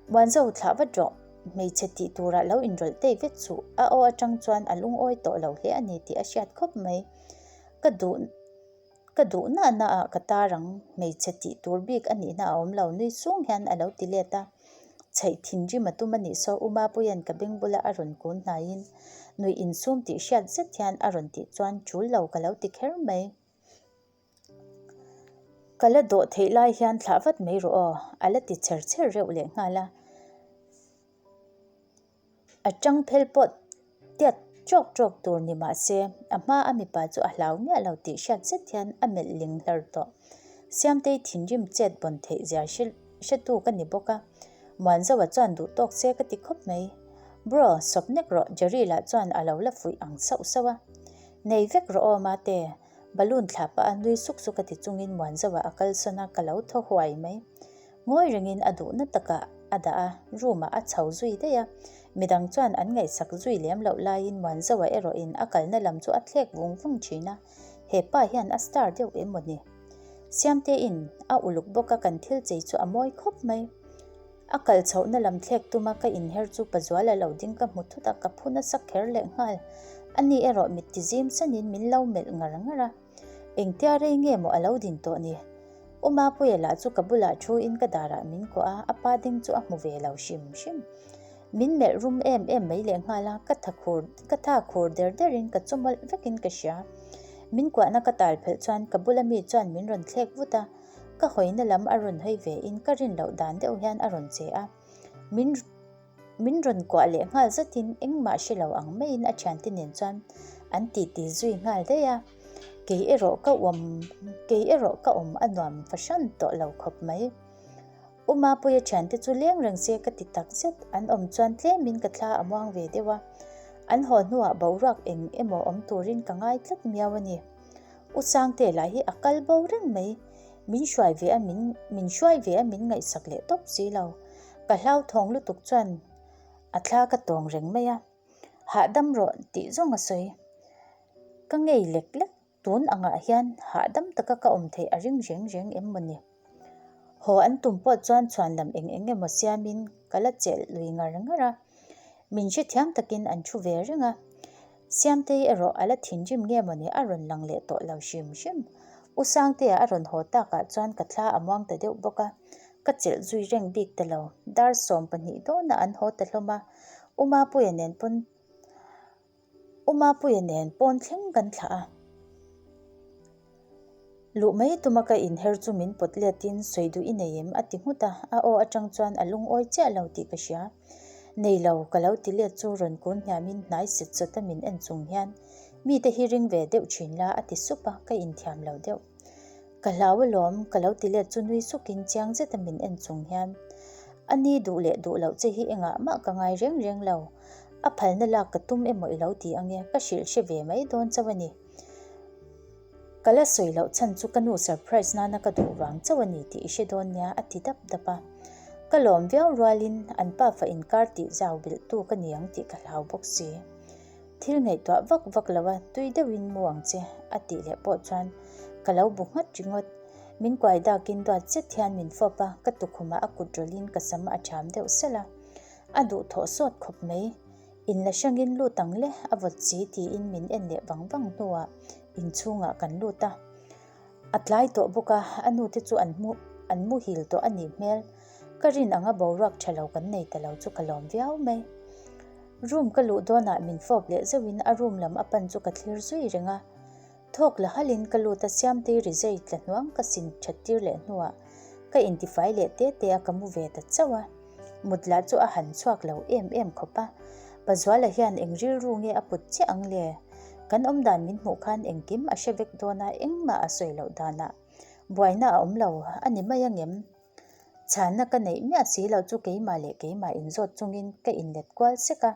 Muanzo thlah vat rawh, hmeichhe tih turah lo inrawlh tei vet suh, a aw atang chuan a lungawi tawh lo hle a ni tih a hriat khawp mai. Ka duh. Ka duh na na ah ka tar ang, hmeichhe tih tur bik a nihna a awm lo nui sung hian a lo ti let a. Chheih thinrim a tum a nih saw U Mapuia'n ka beng bula a rawn kun hnaiin nuih insum tih hriat zet hian a rawn tih chuan tul lo ka lo ti kher mai. Ka la dawh theih lai hian thlah vat mai rawh aw, a la ti chher chher reuh leh nghal a. A tang phel pawh tiat tawk tawk tur ni mah se, a hma a mipa chu a hlau miah lo tih hriat zet hian a melh ling hlar tawh. Siamtei thinrim chet bawn theih zia hretu ka ni bawk a, Muanzoa chuan duh tawk se ka ti khawp mai. Bro, sawp nek rawh Jerry lah chuan a lo la fuih ang sauh sauh a. Nei vek rawh aw mate, balloon thlah pah a nui suk suk a ti chungin Muanzoa a kalsawn a, ka lo thaw huai mai. Ngawi rengin a duhna takah a dah a, room ah a chho zui daih a. Midang chuan an ngaihsak zui lem loh laiin Muanzoa erawhin a kalna lam chu a thlek vung vung thin a, he pa hian a star deuh em maw ni? Siamtein a uluk bawk a kan thil chei chu a mawi khawp mai. A kal chhohna lam thlek tuma ka inher chu Pazuala lo ding ka hmu thut a, ka phu nasa kher leh nghal. Ani erawh mit ti zim sanin min lo melh ngar ngar a. Engtia rei nge maw a lo din tawh ni? U Mapuia lah chu ka bulah thu in ka darah min kuah a, a pa ding chu a hmu ve lo hrim hrim. Min melh rum em em mai leh nghal a, ka tha khur ka tha khur der der in ka chaw mawlh vek in ka hria. Min kuahna ka tal phelh chuan ka bula mi chuan min rawn thlek vut a, ka hawina lam a rawn hawi ve in ka rin loh dan deuh hian a rawn che a, min Min rawn kuah leh nghal zatin engmah hre lo ang maiin a thiante nen chuan an titi zui nghal daih a, kei erawh ka awm kei erawh ka awm a nuam fahran tawh lo khawp mai. U Mapuia thiante chu leng reng se ka ti tak zet, an awm chuan tlemin ka thla a muang ve deuh a, an haw hnuah boruak eng emaw awm turin ka ngai tlat miau a ni. U Sangte lah hi a kal bo reng mai, min hruai ve a min min hruai ve a min ngaihsak leh tawp si lo. Ka hlauthawng lutuk chuan a thla ka tawng reng mai a, hahdam rawh tih zawng a sawi. Ka ngei lek lek, tun angah hian hahdam taka ka awm theih a ring reng reng em maw ni? Haw an tum pawh chuan chhuan lam eng eng emaw siamin ka la chelh lui ngar ngar a, min hrethiam takin an thu ve reng a. Siamtei erawh a la thinrim nge mawni a rawn lang leh tawh lo hrim hrim. U Sangtea a rawn haw takah chuan ka thla a muang ta deuh bawk a, ka chelh zui reng bik ta lo. Dar 12 dawnah an haw ta hlawm a, U Mapuia nen pawn U Mapuia nen pawn thleng kan thlah a. Luh mai tuma ka inher chu min pawt letin sawi duh i nei em? a ti nghut a, a aw atang chuan a lungawi chiah lo tih ka hria. Nei lo, ka lo ti let chu rawn kun hniamin hnai set sawta min en chung hian mite hi ring ve deuh thin la a ti sup a, ka inthiam lo deuh. Ka hlau alawm, ka lo ti let chu nui sukin chiang zeta min en chung hian a ni duh leh duh loh che hi engah mah ka ngai reng reng lo, a phalna lak ka tum emaw i lo ti ange, ka hrilh hre ve mai dawn chauh a ni. Ka la sawi loh chhan chu ka nu surprise nana ka duh vang chauh a ni tih i hre dawn nia a ti dap dap a. Ka lawm viau rualin an pafa inkar tih zau bilh tu ka ni ang tih ka hlau bawk si. Thil ngaihtuah vak vak lo a tui deuhin mu ang che a tih leh pawh chuan ka lo bu nghat ringawt. Min kuai dakin duat zet hian min fawp a, ka tukhumah a kut rawlhin ka sam a ṭham deuh salh a. A duhthawh sawt khawp mai. In la hrangin lut ang le, a vawt si tiin min en leh vang vang hnuah inchhungah kan lut a. A tlai tawh bawk a, a nute chu an hmu an muhil tawh a nih hmel. Ka rin anga boruak tha lo kan nei ta lo chu ka lawm viau mai. Room ka luh dawnah min fawp leh zeuhin a room lam a pan chu ka thlir zui reng a. Thawk la halin ka lut a Siamtei rizai tla hnuang ka sin that tir leh hnuah ka intifai leh te te a ka mu ve ta chauh a. Mut lah chu a han chhuak lo em em khawp a, Pazuala hian eng rilru nge a put chiah ang le? Kan awmdan min hmuh khan engkim a hre vek dawn a, engmah a sawi loh danah buaina a awm lo a ni mai angem? Chhanna ka neih miah si lo chu keimah leh keimah inzawt chungin ka inlet kual sek a,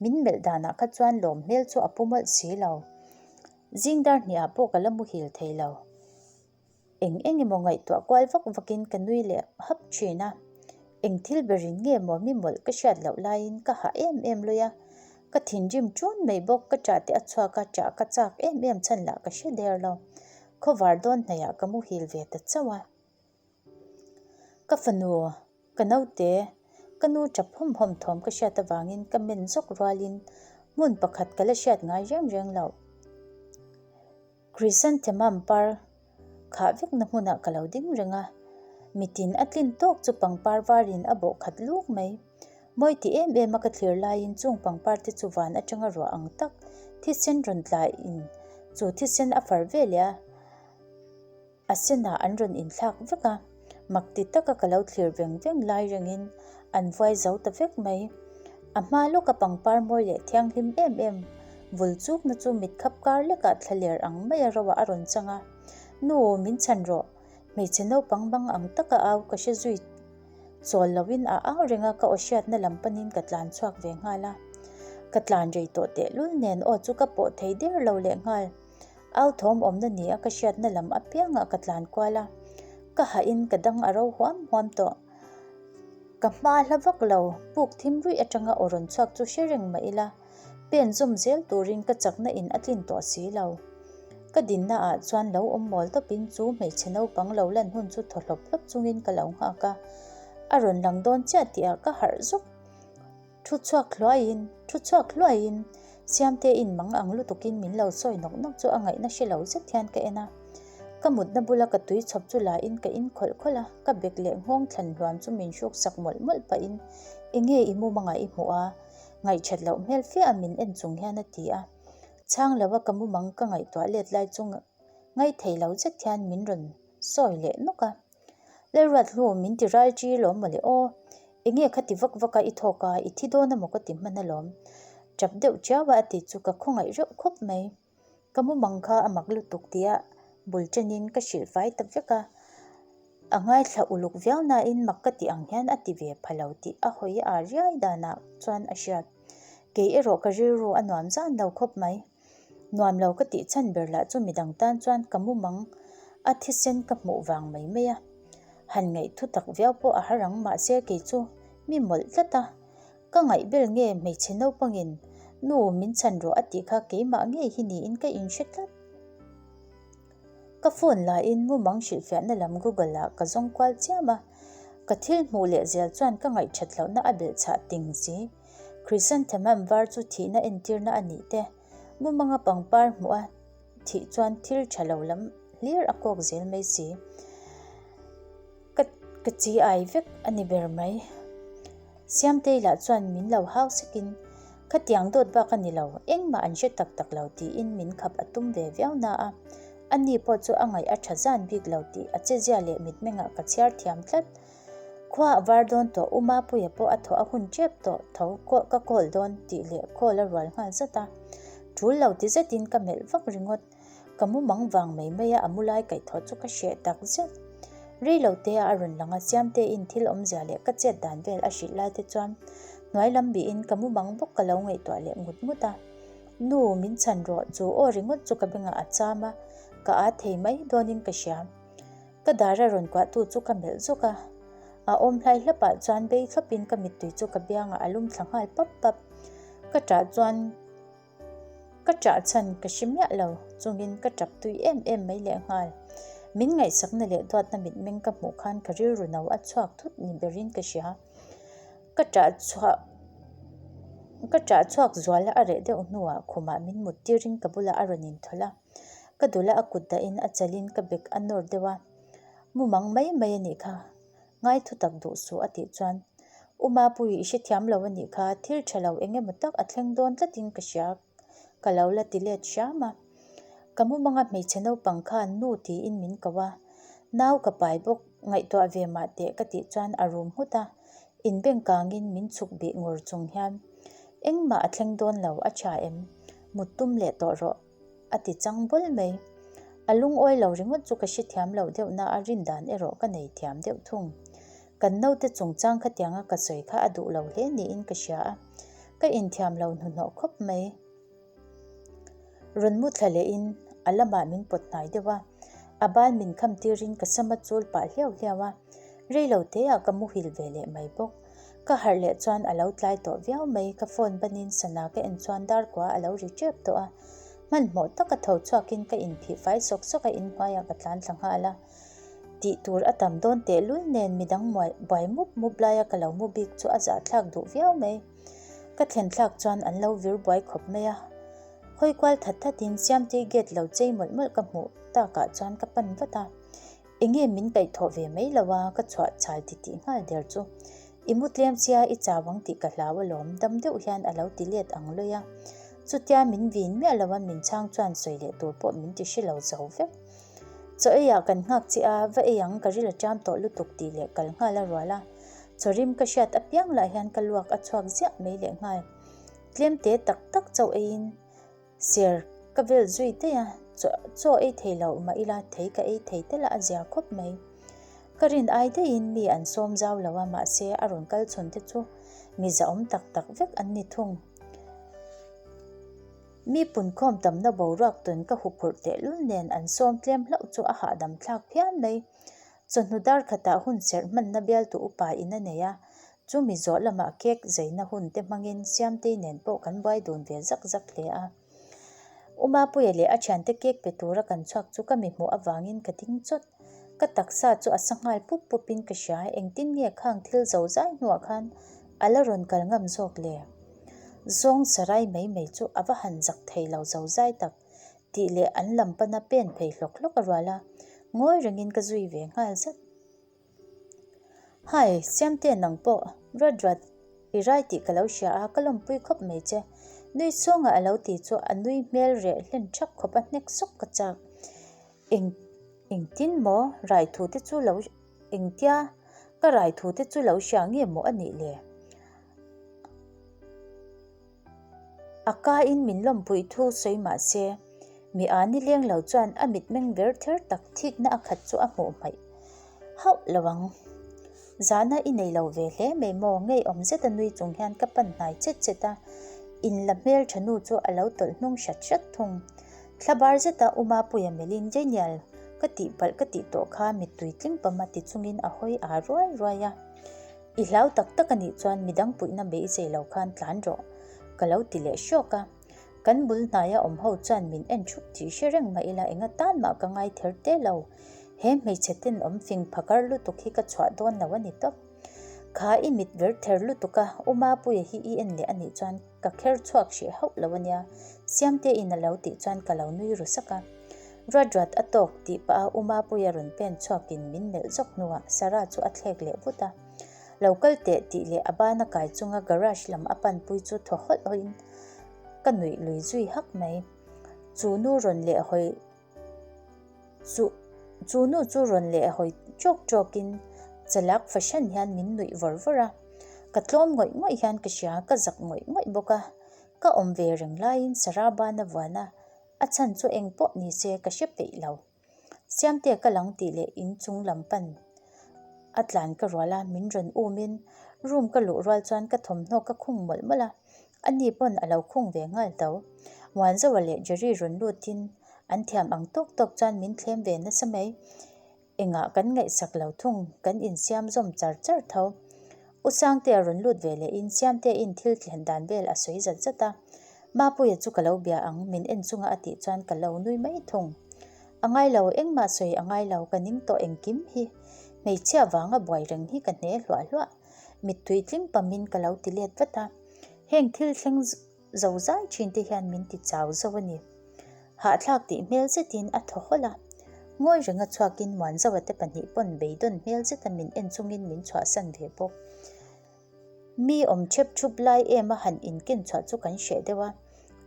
min melh danah kha chuan lawm hmel chu a pu mawlh si lo. Zing dar hniah pawh ka la muhil thei lo. Eng eng emaw ngaihtuah kual vak vakin ka nui leh hap thin a, eng thil berin nge maw mi mawlh ka hriat loh laiin ka hah em em lui a, ka thinrim ṭun mai bawk, ka ṭah te a chhuak a, ṭah ka chak em em chhan lah ka hre der lo, khawvar dawn hnaihah ka muhil ve ta chauh a. Ka fanu, ka naute, ka nu ṭap hawm hawm thawm ka hriat avangin ka men zawk rualin hmun pakhat ka la hriat ngai reng reng loh. Chrysanthemum par khah vekna hmunah ka lo ding reng a, mitin a tlin tawk chu pangpar varin a bawh khat luk mai. Mawi ti em em a ka thlir laiin chung pangpar te chu van atanga ruah ang tak thisen rawn tlaiin chu thisen a far ve leh a. A senah an rawn inthlak vek a, mak ti taka ka lo thlir veng veng lai rengin an vuai zo ta vek mai. A hma lawka pangpar mawi leh thianghlim em em vul chukna chu mit khap kar lekah thlaler ang maia roah a rawn chang a, Nu, min chhan rawh, hmeichhe naupang bang ang taka au ka hre zui chawl loin a au reng a, ka aw hriatna lam panin ka tlan chhuak ve nghal a. Ka tlan rei tawh tehlul nen aw chu ka pawh thei der lo lehnghal. Au thawm awmna ni a ka hriatna lam apiangah ka tlan kual a, ka hahin ka dang a ro huam huam tawh. Ka hma hla vak lo, puk thim ruih atanga aw rawn chhuak chu hre reng mah ila, pen zawm zel turin ka chakna in a tlin tawh si lo. Ka dinna ah chuan lo awm mawl tawpin chu hmeichhe naupang lo lan hun chu thaw hlawp hlawp chungin ka lo nghak a, a rawn lang dawn chiah tihah ka harh zawk. Thu chhuak hluaiin, thu chhuak hluaiin, Siamte in mang ang lutukin min lo sawi nawk nawk chu a ngaihna hre lo zet hian ka en a. Ka mutna bula ka tui chhawp chu la in ka in khawlh khawlh a, ka bek leh nghawng thlan hluam chu min hruk sak mawlh mawlh pahin, Enge i mumangah i hmuh a? Ngaihṭhat loh hmel fe a min en chung hian a ti a. Chhang lo a ka mumang ka ngaihtuah let lai chu ngaithei lo zet hian min rawn sawi leh nawk a. Lalruat hlu min ti ral ṭi lawm mawle aw. Enge kha ti vak vak a i thawk a, i thi dawn amaw ka ti hman alawm. Ṭap deuh ṭiau a a ti chu ka khawngaih reuh khawp mai. Ka mumang kha a mak lutuk tia bul ṭenin ka hrilh fai ta vek a. A ngaithla uluk viau nain mak ka ti ang hian a ti ve pha lo tih a hawi a riai danah chuan a hriat. Kei erawh ka rilru a nuam zan lo khawp mai. Nuam lo ka tih chhan ber lah chu midang tan chuan ka mumang a thisen ka hmuh vang mai mai a. Han ngaih thu tak viau pawh a har ang mahse kei chu mi mawlh tlat a. Ka ngaih bel nge hmeichhe naupangin nu min chhan rawh a tih kha keimah ngei hi niin ka inhre tlat. Ka phone lahin mumang hrilhfiahna lam Google ah ka zawng kual chiam a. Ka thil hmuh leh zel chuan ka ngaih that lohna a belhchhah ting si. Chrysanthemum var chu thihna entirna a nih te. Mumanga pangpar hmuh a thih chuan thil tha lo lam hlir a kawk zel mai si. Ka ka chi ai vek a ni ber mai. Siamtei lah chuan min lo hau sekin, Khatiang dawt bak a ni lo, engmah an hre tak tak lo tiin min khap a tum ve viau na a. Ani pawh chu a ngaih a tha zan bik lo tih a chezia leh mitmengah ka chhiar thiam tlat. Khua a var dawn tawh, U Mapuia pawh a thawh a hun tep tawh tho ka call dawn tih leh call a rual nghal zat a. Tul lo ti zetin ka melh vak ringawt. Ka mu mang vang mai mai a, a mu lai kaihthawh chu ka hreh tak zet. Rei lo te a a rawn lang a, Siamteiin thil awmzia leh ka chet dan vel a hrilh lai te chuan hnuai lam bihin ka mu mang bawk ka lo ngaihtuah leh ngut ngut a. Nu, min chhan rawh, chu aw ringawt chu ka bengah a cham a, ka â thei mai dawnin ka hria. Ka dar a rawn kuahtu chu ka melh zawk a, a awm hlai hlapah chuan bei thlawpin ka mittui chu ka biangah a lum thla nghal pap pap. Ka ṭah chuan ka ṭah chhan ka hre miah lo chungin ka ṭap tui em em mai lehnghal. Min ngaihsakna leh duatna mitmeng ka hmuh khan ka rilru no a chhuak thut ni berin ka hria. Ka ṭah chhuah ka ṭah chhuak zual a reh deuh hnuah khumah min mut tirin ka bulah a rawn inthawlh a. Ka dula a kut dahin a chalin ka bek a nawr deuh a, Mumang mai mai a nih kha, ngai thu tak duh suh a tih chuan, U Mapui i hrethiam lo a nih kha, thil tha lo eng emaw tak a thleng dawn tlatin ka hria ka lo la ti let hram a. Ka mumanga hmeichhe naupang khan nu tiin min ko a, nau ka pai bawk, ngaihtuah ve mah teh ka tih chuan a rum nghut a, inbengkangin min chhuk bih ngur chung hian, Engmah a thleng dawn lo, a tha em? Mut tum leh tawh rawh. A ti chang bul mai. A lungawi lo ringawt chu ka hrethiam loh deuhna a rin dan erawh ka nei thiam deuh thung. Kan naute chungchang khatianga ka sawi kha a duh lo hle niin ka hria a, ka inthiam lo hnuhnawh khawp mai. Rawn mu thla lehin a lamah min pawt hnai deuh a, a bal min kham tirin ka sam a chul pah hliau hliau a, rei lo teah ka muhil ve leh mai bawk. Ka harh leh chuan a lo tlai tawh viau mai, ka phone banin sana ka en chuan dar kua a lo ri tep tawh a, hmanhmawh taka tho chhuakin ka inphih fai sawk sawk a inhnuaiah ka tlan thla nghal a, tih tur a tam dawn tehlul nen midang buai mup mup laia ka lo mu bik chu a zahthlak duh viau mai. Ka thlen thlak chuan an lo vir buai khawp mai a, hawi kual that thatin Siamtei gate lo chei mawlh mawlh ka hmuh takah chuan ka pan vat a. Enge min kaihthawh ve mai lo a, ka chhuah chhal ti tih nghal der chu. I mu tlem sia i chau ang tih ka hlau alawm, dam deuh hian a lo ti let ang lawi a. Chutia min vin miah lo a min chhang chuan sawi leh tur pawh min ti hre lo zo vek. Chaw ei ah kan nghak che a, va ei ang ka ril a ṭam tawh lutuk tih leh kal nghal a rual a. Chaw rim ka hriat apiang lah hian ka luak a chhuak ziah mai leh nghal. Tlem te tak tak chaw eiin. Sir, ka vel zui daih a, chaw ei thei lo mah ila thei ka ei thei tel a a zia khawp mai. Ka rin ai daihin mi an sawm zau lo a mahse a rawn kal chhun te chu mi zahawm tak tak vek an ni thung. Mi punkhawm tamna boruak tawn ka huphurh tehlul nen an sawm tlem hlauh chu a hahdam thlak phian mai. Chawhnu dar khatah hun serh hmanna bialtu upa in a nei a, Chumi zawh lamah cake zaina hun te hmangin Siamtei nen pawh kan buai dun ve zak zak hle a. U Mapuia leh a thiante cake pe tura kan chhuak chu ka mi hmuh avangin ka ding chawt. Ka taksa chu a sa nghal pup pupin ka hria, engtin nge khang thil zo zai hnuah khan a la rawn kal ngam zawk le? Zawng sarai mai mai chu a va han zak thei lo zo zai tak tih leh an lam pana pen phei hlawk hlawk a rual a, ngawi rengin ka zui ve nghal zat. Hi, Siamte nang pawh rat rat i rai tih ka lo hria a, ka lawmpui khawp mai che. Nui chhunga a lo ti chu a nui hmel reh hlen thak khawp a hnek sawk ka chak. Eng engtin maw rai thu te chu lo engtia ka rai thu te chu lo hria nge maw a nih le? A ka in min lawmpui thu sawi mah se, mi a ni leng lo chuan a mitmeng ver ther tak thikna a khat chu a hmuh hmaih hauh lo ang. Zahna i nei lo ve hle mai maw? Ngeiawm zeta nui chung hian ka pan hnai chet chet a, in la hmel tha nu chu a lo tawlh hnung hrat hrat thung. Thla bar zeta U Mapuia melhin Daniel ka tihpalh ka tih tawh kha mittui tling pama ti chungin a hawi aa ruai ruai a. I hlau tak tak a nih chuan midang puihna beisei lo khan tlan rawh, ka lo ti leh hrawk a. Kan bul hnaia awm ho chuan min en thup tih hre reng mah ila enga tan mah ka ngai ther te lo. He hmeichhe tenawm fing phakar lutuk hi ka chhuah dawn lo a ni tawp. Kha i mit ver ther lutuk a, U Mapuia hi i en leh a nih chuan. ka kher chhuak hrih hauh lo ania, Siamteiin a lo tih chuan ka lo nui ru sak a. Ruat ruat a tawk tih pah a U Mapuia rawn pen chhuakin min melh zawk hnuah Sarah chu a thlek leh vut a. Lo kal teh tih leh a bana kai chunga garage lam a panpui chu thaw hawlh hawlhin ka nuih lui zui hak mai. Chu nu rawn leh hawi chu chu nu chu rawn leh hawi ṭawk ṭawkin chalak fahran hian min nuih vawr vawr a. Ka tlawm ngawih ngawih hian ka hria, ka zak ngawih ngawih bawk a. Ka awm ve reng laiin Sarah bana vuan a, a chhan chu eng pawh ni se ka hre peih lo. Siamte ka lang tih leh in chung lam pan a tlan ka rual a, min rawn um in room ka luh rual chuan ka thawmhnaw ka khung mawlh mawlh a, ani pawn a lo khung ve nghal tho. Muanzoa leh Jerry rawn lut in an thiam ang tawk tawk chuan min thlem ve nasa mai. Engah kan ngaihsak lo thung, kan insiam zawm char char tho. U Sangtea rawn lut ve lehin Siamtein thil thlen dan vel a sawi zat zat a. Mapuia chu ka lo bia ang, min en chunga a tih chuan ka lo nui mai thung. A ngai lo, engmah sawi a ngai lo, ka ning tawh engkim hi. Hmeichhia vanga buai reng hi ka hne hluah hluah. Mittui tling pamin ka lo ti let vat a. Heng thil thleng zo zai thin te hian min ti chau zo a ni. Hahthlak tih hmel zetin a thaw hawlh a. Ngawi renga chhuakin Muanzawa te pahnih pawn beidawn hmel zeta min en chungin min chhuahsan ve bawk. Mi awm chep thup lai em a han inken chhuah chu kan hreh deuh a.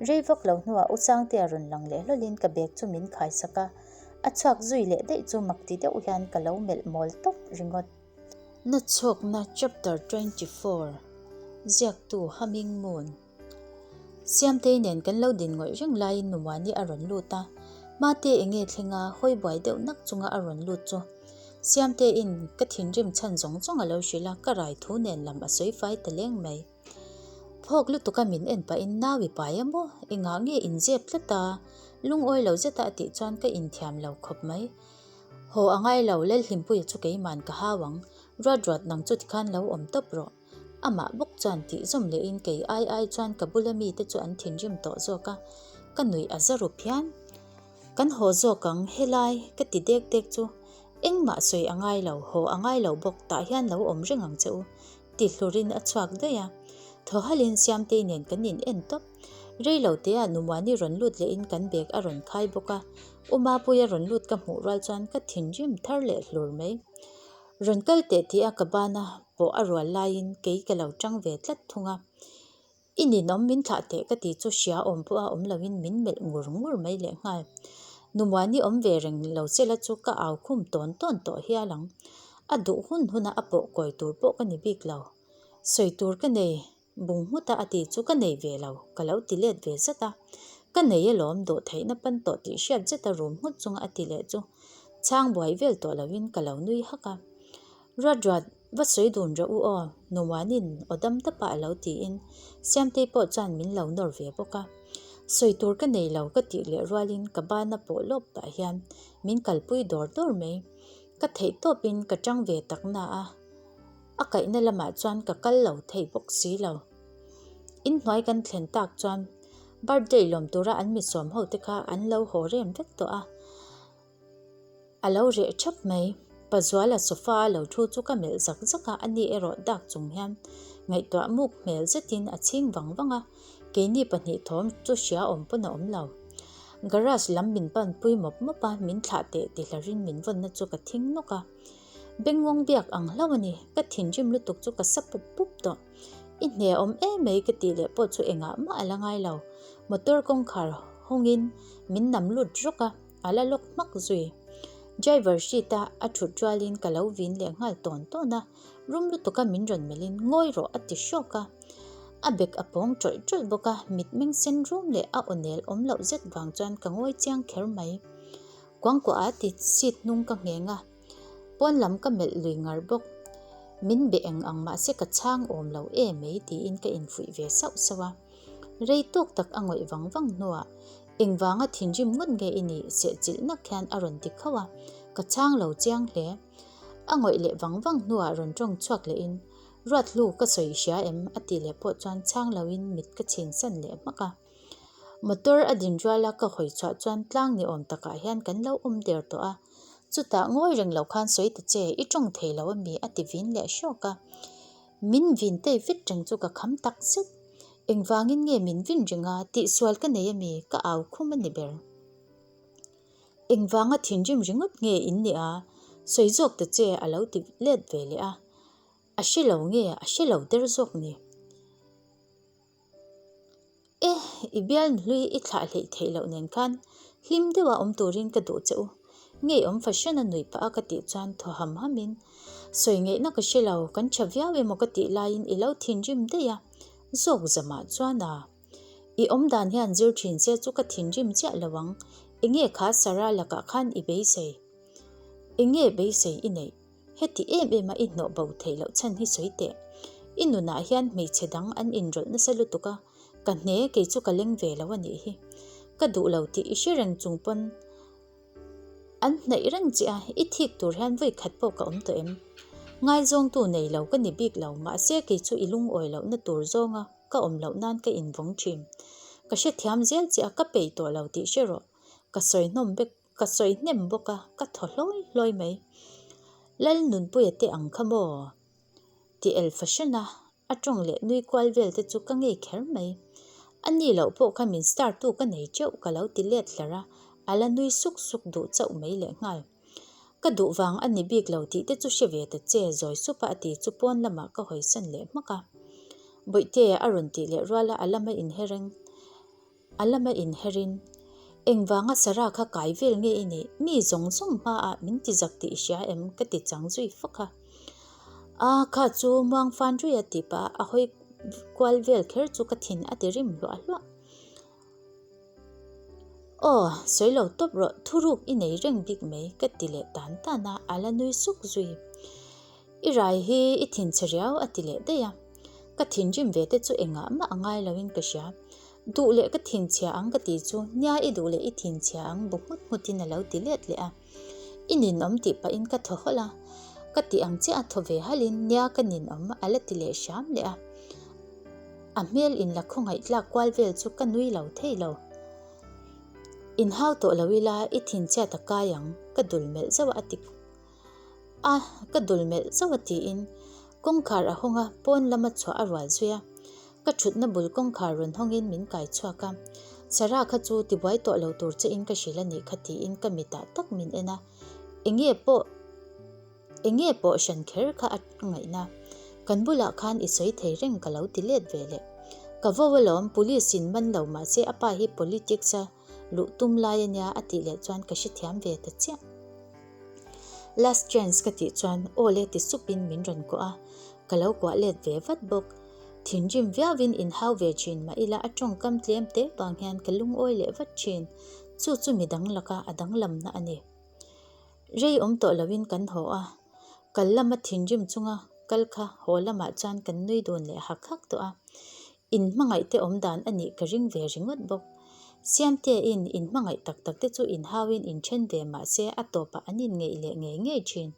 Rei vak lo hnuah U Sangtea rawn lang leh hlawlhin ka bag chu min khaisak a. A chhuak zui leh daih chu mak ti deuh hian ka lo melh mawl tawp ringawt. Na chhawkna Chapter 24 Ziaktu Humming Moon Siamtei nen kan lo din ngawih reng laiin Numuani a rawn lut a, Mate enge thleng a, hawi buai deuh nak chunga a rawn lut chu Siamteiin ka thinrim chhan zawng zawng a lo hrilh a, ka rai thu nen lam a sawi fai ta leng mai. Phawk lutuka min en pahin nau i pai a maw? Engah nge inzep tlat a? Lungawi lo zeta a tih chuan ka inthiam lo khawp mai. Haw a ngai lo, Lalhlimpuia chu keiman ka hau ang, Ruat ruat nang chu tikhan lo awm tawp rawh. Amah bawk chuan tih zawm lehin kei ai ai chuan ka bula mite chu an thinrim tawh zawk a, ka nuih a za ru phian. Kan haw zawk ang, helai, ka ti dek dek chu engmah sawi a ngai lo, haw a ngai lo bawk, tah hian lo awm reng ang che u, ti hlurin a chhuak daih a. Thaw halin Siamtei nen kan in en tawp. Rei lo teah Numuani rawn lut lehin kan bag a rawn khai bawk a, U Mapuia rawn lut ka hmuh rual chuan ka thinrim thar leh hlur mai. Rawn kal teh tih a ka bana pawh a rual laiin kei ka lo tang ve tlat thung a. I ninawm min thlah teh ka ti chu hria awm pawha awm loin min melh ngur ngur mai lehnghal. Numuani awm ve reng lo che la chu ka au khum tawn tawn tawh hial ang. A duh hun huna a pawh kawi tur pawh ka ni bik lo. Sawi tur ka nei Bung nghut a a ti chu ka nei ve lo, ka lo ti let ve zat a. Ka nei alawm, dawh theihna pan tawh tih hriat zet a rum nghut chunga a ti leh chu chhang buai vel tawh loin ka lo nui hak a. Ruat ruat, va sawi dun rawh u aw, Numanin aw dam tapa a lo tiin Siamtei pawh chuan min lo nawr ve bawk a. Sawi tur ka nei lo ka tih leh rualin ka bana pawh lawp pah hian min kalpui dawr dawr mai. Ka theih tawpin ka tang ve tak na a. A kaihna lamah chuan ka kal lo thei bawk si lo. Inhnuai kan thlen tak chuan birthday lawm tura an mi sawm ho te kha an lo haw rem vek tawh a. A lo reh thap mai. Pazuala sofa a lo thu chu ka melh zak zak a, ani erawh dak chung hian ngaihtuah muk hmel zetin a chhing vang vang a, keini pahnih thawm chu hria awm pawn a awm lo. Garage lam min panpui mawp mawp a, min thlah teh ti hlarin min vawnna chu ka thing nawk a. Bengngawng biak ang hlauh a ni, ka thinrim lutuk chu ka sa pup pup tawh. I hne awm em mai ka tih leh pawh chu engah mah a la ngai lo. Motor kawngkhar hawngin min nam lut rawk a, a la lawk hmak zui. Driver seat a a thut rualin ka lo vin leh nghal tawn tawn a, rum lutuka min rawn melhin ngawi rawh a ti hrawk a. A bek a pawng tawlh tawlh bawk a, mitmeng sen rum leh a aw nel awm loh zet vang chuan ka ngawi chiang kher mai. Kuangkuah a ti seat hnung ka ngheng a. Pawn lam ka melh lui ngar bawk. Min be eng ang mahse ka chhang awm lo e mai tiin ka infuih ve sauh sauh a. Rei tawk tak a ngawih vang vang hnuah engvanga thinrim ngawt nge i nih sehchilh nak hian a rawn ti khauh a, ka chhang lo chiang hle. A ngawih leh vang vang hnuah rawn tawng chhuak lehin Ruathlu ka sawi hria em? a tih leh pawh chuan chhang loin mit ka chhinsan leh hmak a. Motor a din ruala ka hawi chhuah chuan tlang ni awm takah hian kan lo awm der tawh a. Chutah ngawi reng lo khan sawi ta che, i tawng thei lo ami? a ti vin leh hrawk a. Min vin tei vek reng chu ka kham tak zet. Engvangin nge min vin reng a, tihsual ka nei ami? Ka au khum a ni ber. Engvanga thinrim ringawt nge in nih a? Sawi zawk ta che a lo ti let ve leh a. A hre lo nge a hre lo der zawk ni? E, i bialnu hlui i thlah hleih theih loh nen khan hlim deuha awm turin ka duh che u. Ngeiawm fahran a nuih pah a ka tih chuan thaw ham hamin, Sawi ngeihna ka hre lo, kan tha viau emaw ka tih laiin i lo thinrim daih a, zawk zamah chuan a. I awm dan hian zir thin che chu ka thinrim chiah lo ang, enge kha Sarah lakah khan i beisei? Enge beisei i neih? Heti em em a i hnawh bo theih loh chhan hi sawi teh. I nunah hian hmeichhe dang an inrawlh nasa lutuk a, ka hne kei chu ka leng ve lo a nih hi. Ka duh lo tih i hre reng chung pawn an hnaih reng che a, i thik tur hian vawi khat pawh ka awm tawh em? Ngaizawngtu nei lo ka ni bik lo, mahse kei chu i lungawi lohna tur zawnga ka awm loh nan ka invawng thin. Ka hrethiam zel che a, ka peih tawh lo tih hre rawh. Ka sawi hnawm vek. Ka sawi hnem bawk a, ka thaw hlawi hlawi mai. Lal Nunpuia te ang kha maw? Ti el fahran a, a tawng leh nui kual vel te chu ka ngei kher mai. A ni loh pawh kha min star tu ka nei teuh ka lo ti let hlar a, a la nui suk suk duh chauh mai lehnghal. Ka duh vang a ni bik lo tih te chu hre ve ta che, zawi sup a a ti chu pawn lamah ka hawisan leh hmak a. Bawihte a rawn tih leh rual a, a lama inhereng. A lama inherin, Engvanga Sarah kha kai vel nge i nih? Mi zawng zawng hmaah min ti zak tih i hria em? ka ti chang zui fak a. A, kha chu muang fan ruia tih pah a hawi kual vel kher chu ka thin a ti rim hluah hluah. Aw, sawi lo tawp rawh, thuruk i nei reng bik mai ka ti leh tan tan a, a la nui suk zui. I rai hi i thinchhe riau a ti leh daih a. Ka thinrim ve te chu engah mah a ngai loin ka hria. Duh leh ka thinchhia ang ka ti chu, nia i duh leh i thinchhia ang bu nghut nghutin a lo ti let leh a. I ninawm tih pahin ka thaw hawlh a. Ka ti ang chiah a thaw ve halhin nia ka ninawm a la ti leh hram leh a. A hmel inla khawngaih tlak kual vel chu ka nui lo thei lo. Inhau tawh lo ila i thinchhiat a kai ang ka dul melh zauh a a ti. A, ka dul melh zauh a tiin kawngkhar a hawng a, pawn lama chhuah a rual zui a. Ka thutna bul kawngkhar rawn hawngin min kai chhuak a. Sarah kha chu tibuai tawh lo tur che in ka hrilh a nih kha tiin ka mitah tak min en a. Enge pawh, enge pawh hran kher kha a ngaihna. Kan bulah khan i sawi thei reng ka lo ti let ve leh. Ka vo alawm, police in man lo mahse a pa hi politics a luh tum lai a nia a tih leh chuan ka hrethiam ve ta chiah. Last chance ka tih chuan aw le ti supin min rawn kuah a, ka lo kuah let ve vat bawk. Thinrim viauin inhau ve thin mah ila a tawngkam tlem te vang hian ka lungawi leh vat thin. Chu chu midang laka a danglamna a ni. Rei awm tawh loin kan haw a, kal lama thinrim chunga kal kha haw lamah chuan kan nui dun leh hak hak tawh a. In hmangaih te awm dan a nih ka ring ve ringawt bawk. Siamtein in hmangaih tak tak te chu inhauin inthen ve mah se a tawpah an inngeih leh ngei ngei thin.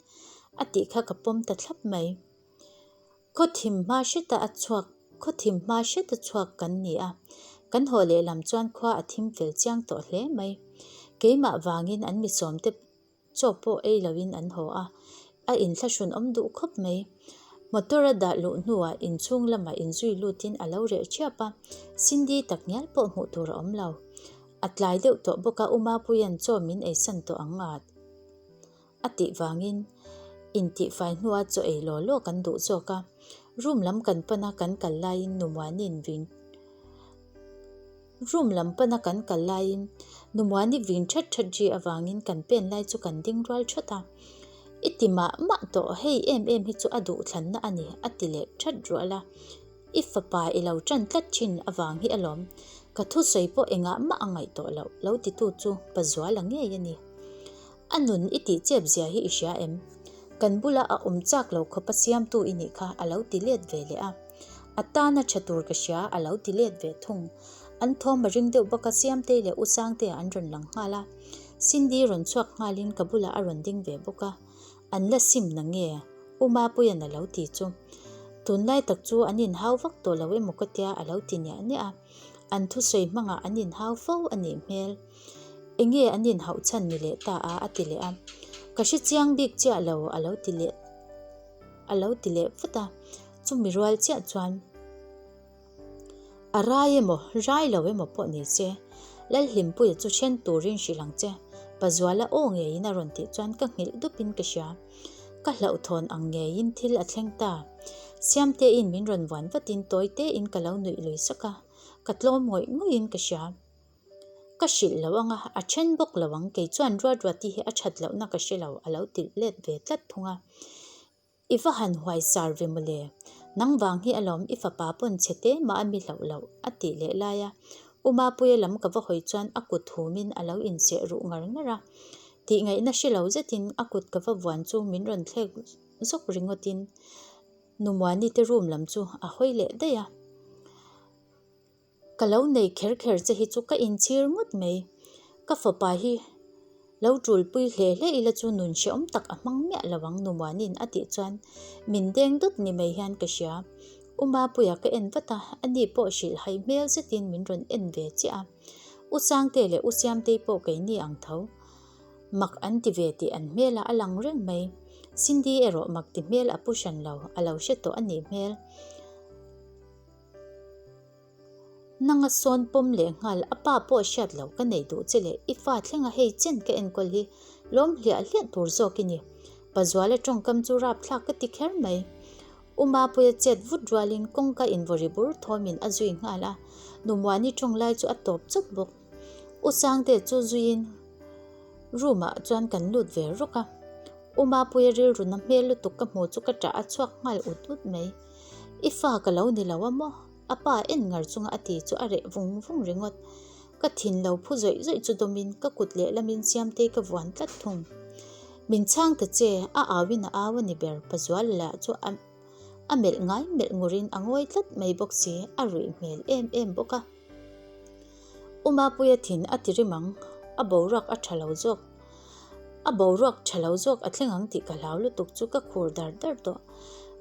A tih kha ka pawm ta thlap mai. Khaw thim hma hreta a chhuak Khaw thim hma hreta chhuak kan ni a, kan haw lehlam chuan khua a thim fel chiang tawh hle mai. Keimah vangin an misawmte Chaw pawh ei loin an haw a, a inthlahrun awm duh khawp mai. Motor a dah luh hnuah inchhung lamah inzui lutin a lo reh ṭhiap a, Cindy tak ngial pawh hmuh tur a awm lo. A tlai deuh tawh bawk a, U Mapuia'n chaw min eisan tawh ang a a tih vangin intihfai hnua chaw ei law law kan duh zawk a. Room lam kan pan a, kan kal laiin Nu Muani'n vin Room lam pana kan kal laiin Numuani vin that that ri avangin kan pen lai chu kan ding rual that a. I ti mah mah tawh, hei em em hi chu a duhthlanna a ni, a ti leh that rual a. I fapa i lo tan tlat thin avang hi alawm, ka thusawi pawh engah mah a ngaih tawh loh, lo titu chu Pazuala ngei a ni. A nun i tih chep zia hi i hria em? Kan bula a awm chak lo khawpa siamtu i nih kha a lo ti let ve leh a. A tana tha tur ka hria a lo ti let ve thung. An thawm a ring deuh bawk a Siamtei leh U Sangtea an rawn lang nghal a. Cindy rawn chhuak nghalin ka bulah a rawn ding ve bawk a. An la sim na nge? U Mapuia'n a lo ti chu. Tunlai tak chu an inhau vak tawh lo emaw ka tia a lo ti niah niah a. An thusawi hmangah an inhau fo a nih hmel. Enge an inhauh chhan ni leh ta a? a ti leh a. Ka hre chiang bik chiah lo a lo ti leh a lo ti leh vat a. Chumi rual chiah chuan. A rai emaw, rai lo emaw pawh ni se, Lalhlimpuia chu then turin hrilh ang che, Pazuala aw ngeiin a rawn tih chuan ka nghilh dupin ka hria. Ka hlauhthawn ang ngeiin thil a thleng ta. Siamtein min rawn vuan vatin tawi tein ka lo nuih lui sak a, ka tlawm ngawih ngawihin ka hria. Ka hrilh lo anga, a then bawk lo ang, kei chuan Ruatruati hi a that lohna ka hre lo, a lo tilh let ve tlat thung a. I va han huai sar ve mawle, nang vang hi alawm i fapa pawn chhe te mah a mi hlauh loh, a tih leh lai a. U Mapuia lam ka va hawi chuan a kut humin a lo inseh ruh ngar ngar a. Tihngaihna hre lo zetin a kut ka va vuan chu min rawn thlek zawk ringawtin Nu Muani te room lam chu a hawi leh daih a. Ka lo nei kher kher che hi chu ka inchhir ngawt mai. Ka fapa hi lo tulpui hle hle ila chu nun hrehawm tak a hmang miah lo ang Nu Muani'n a tih chuan min deng dawt ni mai hian ka hria. U Mapuia ka en vat a, ani pawh hrilh hai hmel zetin min rawn en ve chiah a. U Sangte leh U Siamtei pawh keini ang tho. Mak an ti ve tih an hmelah a lang reng mai. Cindy erawh mak ti hmel a pu hran lo, a lo hre tawh a nih hmel. Nanga sawn pawm leh nghal a pa pawh hriat loh ka nei duh che leh i fa thlenga hei chen ka enkawl hi lawm hliah hliah tur zawk i ni. Pazuala tawngkam chu rapthlak ka ti kher mai. U Mapuia chet vut rualin kawngka invaw ri bur thawmin a zui nghal a, Nu Muani tawng lai chu a tawp chawt bawk. U Sangte chu zuiin room ah chuan kan lut ve rawk a. U Mapuia rilru na hmel lutuk ka hmu chu ka ṭah a chhuak nghal ut ut mai. I fa ka lo ni lo a maw? A pa en ngar chunga a ti chu a reh vung vung ringawt. Ka thin lo phu zawih zawih chu dawmin ka kut lehlamin Siamtei ka vuan tlat thung. Min chhang ta che, a auin a au a ni ber, Pazuala lah chu a a melh ngai melh ngurin a ngawi tlat mai bawk si, a ruih hmel em em bawk a. U Mapuia thin a ti rim ang, a boruak a tha lo zawk. A boruak tha lo zawk a thleng ang tih ka hlau lutuk chu ka khur dar dar tawh.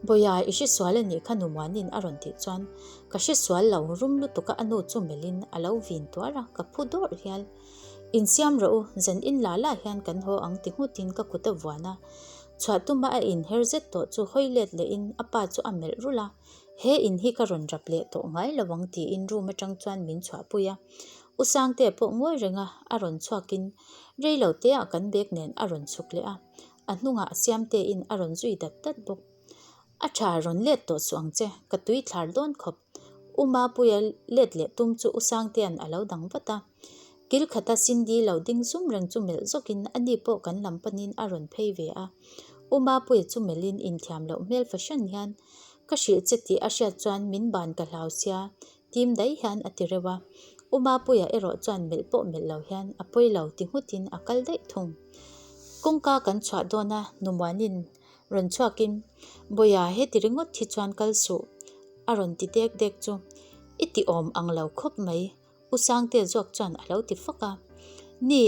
Bawia i hresual a nih kha Nu Muanin a rawn tih chuan ka hresual lo rum lutuk a a nu chu melhin a lo vin tuar a, ka phu dawrh hial. Insiam rawh u, zan in la la hian kan haw ang ti nghutin ka kut a vuan a. Chhuah tuma a inher zet tawh chu hawi let lehin a pa chu a melh rulh a. He in hi ka rawn rap leh tawh ngai lo ang tiin room atang chuan min chhuahpui a. U Sangtea pawh ngawi reng a, a rawn chhuakin rei lo teah kan bag nen a rawn chhuk leh a, a hnungah Siamtein a rawn zui dat dat bawk. A tha rawn let tawh suh ang che, ka tui thlar dawn khawp. U Mapuia let leh tum chu U Sangtea'n a lo dang vat a. Kil khata Cindy lo ding zum reng chu melh zawkin ani pawh kan lam panin a rawn phei ve a. U Mapuia chu melhin inthiam loh hmel fahran hian ka hrilh che tih a hriat chuan min ban ka hlau sia, tim daih hian a ti reuh a. U Mapuia erawh chuan melh pawh melh lo hian a pawi lo ti nghutin a kal daih thung. Kawngka kan chhuah dawn a, Nu Muanin rawn chhuakin, Bawia heti ringawt hi chuan kal suh a rawn ti dek dek chu i ti awm ang lo khawp mai. U Sangtea zawk chuan a lo ti fak a, Ni,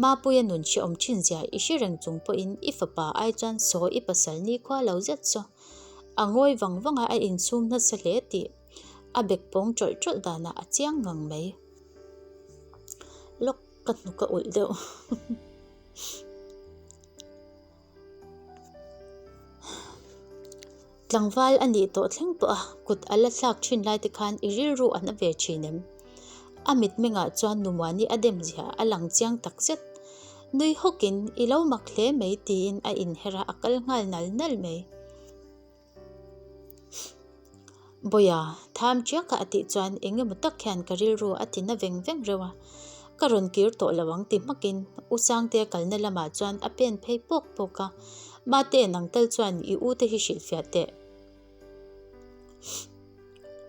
Mapuia nun hrehawm thin zia i hre reng chung pawhin i fapa ai chuan saw i pasal nikhua lo zet saw. A ngawi vang vang a, a insum nasa hle tih a bek pawng tawlh tawlh danah a chiang ngang mai. Lawk ka hnuk a ulh deuh. Tlangval a nih tawh thleng pawh a, kut a la thlak thin lai te khan i rilru an a ve thin em? A mitmengah chuan Nu Muani a dem zia a lang chiang tak zet. Nui hawkin i lo mak hle mai tiin a inher a, a kal nghal nal nal mai. Bawia, tham chiaka a tih chuan eng emaw tak hian ka rilru a ti na veng veng reuh a, ka rawn kir tawh lo ang ti hmakin U Sangtea kalna lamah chuan a pen phei pawk pawk a, Mate nang tal chuan i u te hi hrilhfiah teh.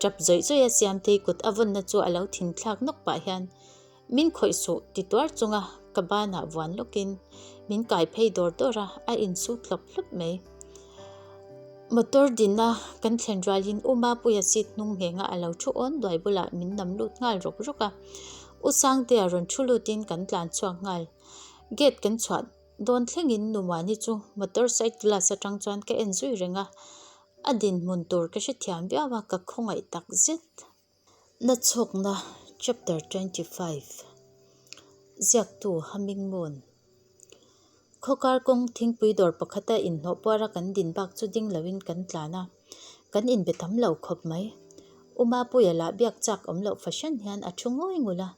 Tap zawih zawih a Siamtei kut a vawnna chu a lo thinthlak nawk pah hian Min khawih suh ti tuar chunga ka banah vuan lawkin min kai phei dawr dawr a, a insut hlawp hlawp mai. Motor dinna kan thlen rualin U Mapuia seat hnung nghenga a lo thu awn duai bulah min nam lut nghal rawk rawk a. U Sangtea rawn thu lutin kan tlan chhuak nghal. Gate kan chhuah dawn thlengin Nu Muani chu motor side glass atang chuan ka en zui reng a, a dinhmun tur ka hrethiam viau a, ka khawngaih takzet. Nachhawkna Chapter 25 Ziaktu Humming Moon Khawkar kawng thingpui dawr pakhata inhnawh puara kan din bak chu ding loin kan tlan a, kan inbe tam lo khawp mai. U Mapuia lah biak chak awm loh fahran hian a thu ngawi ngul a.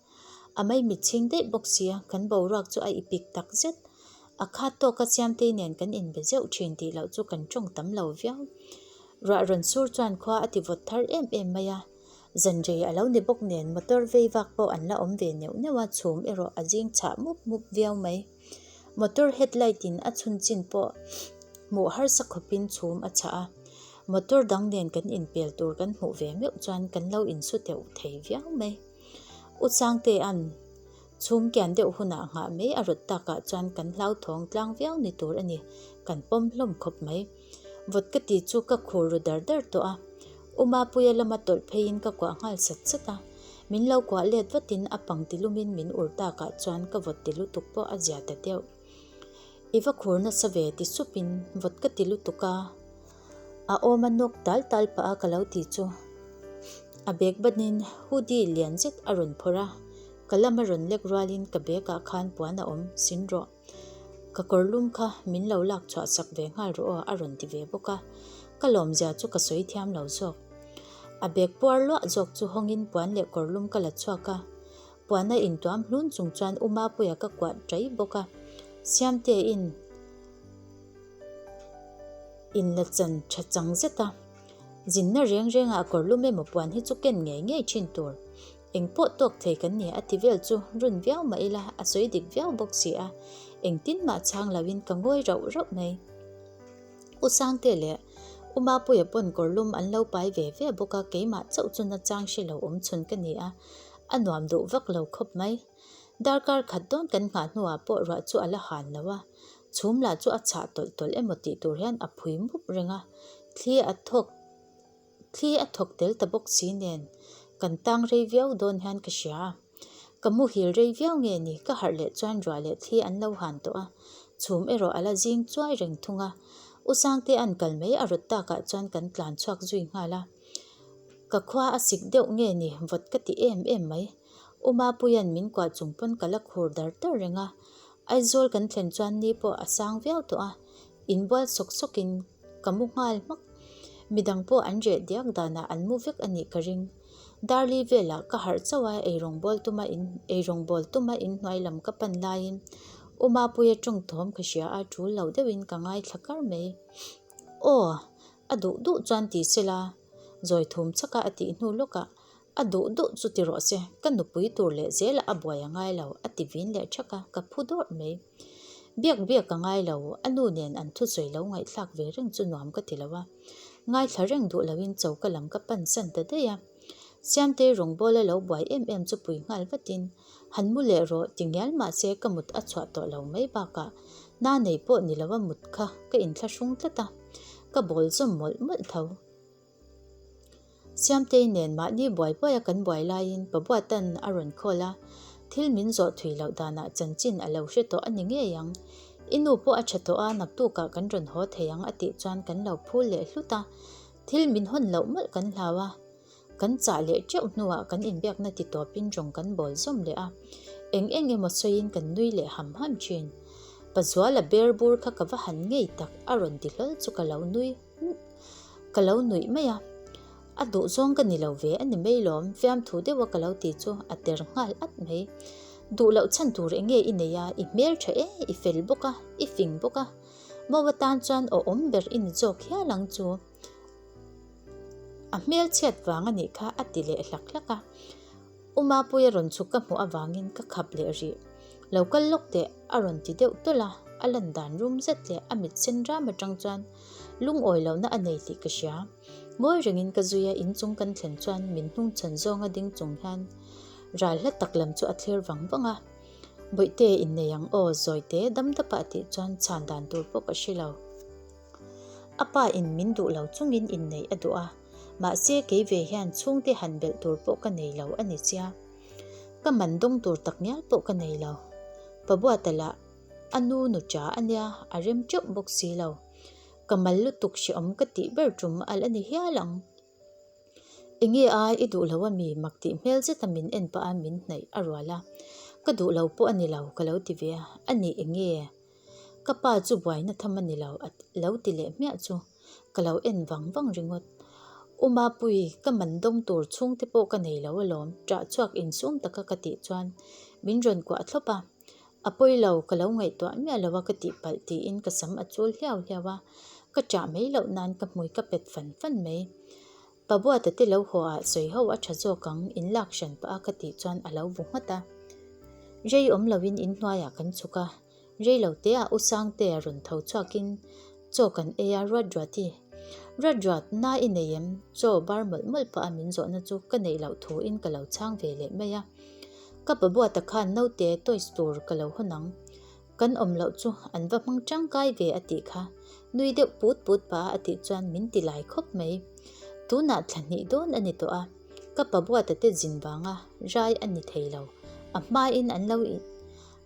A maimit chhing daih bawk sia, kan boruak chu a ipik tak zet. A khat tawka Siamtei nen kan inbe zeuh thin tih loh chu kan tawng tam lo viau. Ruah rawn sur chuan khua a ti vawt thar em em mai a. Zanrei a lo ni bawk nen motor vei vak pawh an la awm ve neuh neuh a, chhum erawh a zing chhah mup mup viau mai. Motor headlight in a chhun chin pawh hmuh harsa khawpin chhum a chhah a. Motor dang nen kan inpel tur kan hmuh ve meuh chuan kan lo insu teuh thei viau mai. U Sangtea'n chhum kian deuh hunah nghah mai a rawt takah chuan kan hlauthawng tlang viau ni tur a ni, kan pawm hlawm khawp mai. Vawt ka ti chu ka khur ru dar dar tawh a, U Mapuia lama tawlh pheiin ka kuah nghal sat sat a, min lo kuah let vatin a pang ti lumin min ur takah chuan ka vawt ti lutuk pawh a zia ta deuh. I va khur nasa ve ti supin vawt ka ti lutuk a, a awm a nawk tal tal pah a ka lo ti chu a bag banin hoodie lian zet a rawn phawrh a, ka lama rawn lek rualin ka bag ah khan puan a awm sin rawh. Ka kawr lum kha min lo lak chhuah sak ve nghal rawh aw a rawn ti ve bawk a, ka lawmzia chu ka sawi thiam lo zawk. A bag puar luah zawk chu hawngin puan leh kawr lum ka la chhuak a, puan a intuam hlun chung chuan U Mapuia ka kuah ṭai bawk a, Siamtein inla chan ṭha chang zet a, zinna reng rengah kawr lum emaw puan hi chu ken ngei ngei ṭhin tur. Eng pawh tawk thei kan ni a ti vel chu run viau mah ila a sawi dik viau bawk si a, engtin mah chhang loin ka ngawi rauh rauh mai. U Sangte leh U Mapuia pawn kawr lum an lo pai ve ve bawk a, keimah chauh chu nachang hre lo awm chhun ka ni a, a nuam duh vak lo khawp mai. Darkar khat dawn kan nghah hnuah pawh ruah chu a la han lo a, chhum lah chu a chhah tawlh tawlh emaw tih tur hian a phui mup reng a, thli a thawk Thli a thawk tel ta bawk si nen, kan tang rei viau dawn hian ka hria a. Ka muhil rei viau nge ni, ka harh leh chuan ruah leh thli an lo han tawh a, chhum erawh a la zing chuai reng thung a. U Sangte an kal mai a rawt takah chuan kan tlan chhuak zui nghal a. Ka khua a sik deuh nge ni, vawt ka ti em em mai. U Mapuia'n min kuah chung pawn ka la khur dar dar reng a. Aizawl kan thlen chuan ni pawh a sang viau tawh a, inbual sawk sawkin Ka mu nghal hmak. Midang pawh an reh diak danah an mu vek a nih ka ring. Darli velah ka harh chauh a, eirawngbawl tuma in eirawngbawl tuma inhnuai lam ka pan laiin U Mapuia tawng thawm ka hria a, tul lo deuhin ka ngaithla kar mai. Aw, a duh duh chuan ti sela, zawi thum chhaka a tih hnu lawkah A duh duh chu ti rawh se, ka nupui tur leh zelah a buai a ngai lo, a ti vin leh thak a, ka phu dawrh mai. Biak biak a ngai lo, a nu nen an thusawi lo ngaihthlak ve reng chu nuam ka ti lo a. Ngaithla reng duh loin choka lam ka pan san ta daih a. Siamtei rawngbawla lo buai em em chu pui nghal vatin, Han mu leh rawh ti ngial mah se ka mut a chhuah tawh lo mai bakah na nei pawh ni lo a mut kha ka inthlahrung tlat a, ka bawl zawm mawlh mawlh tho. Siamtei nen mahni buai buaia kan buai laiin Pabuatan a rawn call a, thil min zawh thui loh danah chanchin a lo hre tawh a ni ngei ang. I nu pawh a tha tawh a, naktukah kan rawn haw thei ang a tih chuan kan lo phul leh hlut a, thil min hawn loh mawlh kan hlau a. Kan chah leh teuh hnuah kan inbiakna ti tawpin rawng kan bawl zawm leh a, eng eng emaw sawiin kan nui leh ham ham thin. Pazuala ber bur kha ka va han ngei tak a rawn ti hlawl chu ka lo nui. Ka lo nuih mai a, a duh zawng ka ni lo ve a ni mai lawm, fiamthu deuha ka lo ti chu a ter nghal at mai. Duh loh chhan tur eng nge i nei a, i hmel tha e, i fel bawk a, i fing bawk a, mo atan chuan awhawm ber i ni zawk hial ang chu. A hmel chhiat vang a nih kha a ti leh hlak hlak a. U Mapuia rawn chhuk ka hmuh avangin ka khap leh rih. Lo kal lawk teh a rawn ti deuh tawlh a, a lan dan rum zet leh a mit sen ram atang chuan lungawi lohna a nei tih ka hria. Ngawi rengin ka zui a, inchung kan thlen chuan min hnung chhan zawnga ding chung hian ral hla tak lam chu a thlir vang vang a. Bawihte innei ang aw, zawite dam dapa a tih chuan chhan dan tur pawh ka hre lo. A pa in min duh lo chungin inneih a duh a, mahse kei ve hian chhungte han belh tur pawh ka nei lo a ni chia. Ka man dawng tur tak ngial pawh ka nei lo. Pabuata lah a nu nu cha a nia, a rem teuh bawk si lo. Ka mal lutuk hrehawm ka tih ber tum al a ni hial ang. Enge a, i duh lo a mi? Mak tih hmel zeta min en pah a min hnaih a rual a. Ka duh lo pawh a ni lo ka lo ti ve a, a nih enge? Ka pa chu buaina tham a ni lo, a lo ti leh hmiah chu ka lo en vang vang ringawt. U Mapui, ka man dawng tur chhungte pawh ka nei lo alawm, ṭah chhuak insum taka ka tih chuan min rawn kuah thlawp a. A pawi lo, ka lo ngaihtuah miah lo a ka tih palh tiin ka sam a chul hliau hliau a, ka ṭah mai loh nan ka hmui ka pet fan fan mai. Pabuata te lo haw ah sawi ho a ṭha zawk ang, in lak hran pah a ka tih chuan a lo bu nghat a. Rei awm loin in hnuaiah kan chhuk a, Rei lo te ah U Sangtea rawn tho chhuakin chaw kan ei a, Ruat Ruati, Ruat Ruat, na i nei em? Chaw bar mawlh mawlh pah a min zawhna chu ka neih loh thuin ka lo chhang ve leh mai a. Ka pabuata khan naute toys tur ka lo hawn ang. Kan awm loh chu an va hmang tangkai ve a tih kha. Nui deuh put put pah a a tih chuan min ti lai khawp mai. Tunah thla hnih dawn a ni tawh a. Ka pabuata te zin vanga rai a ni thei lo. A hmain an lo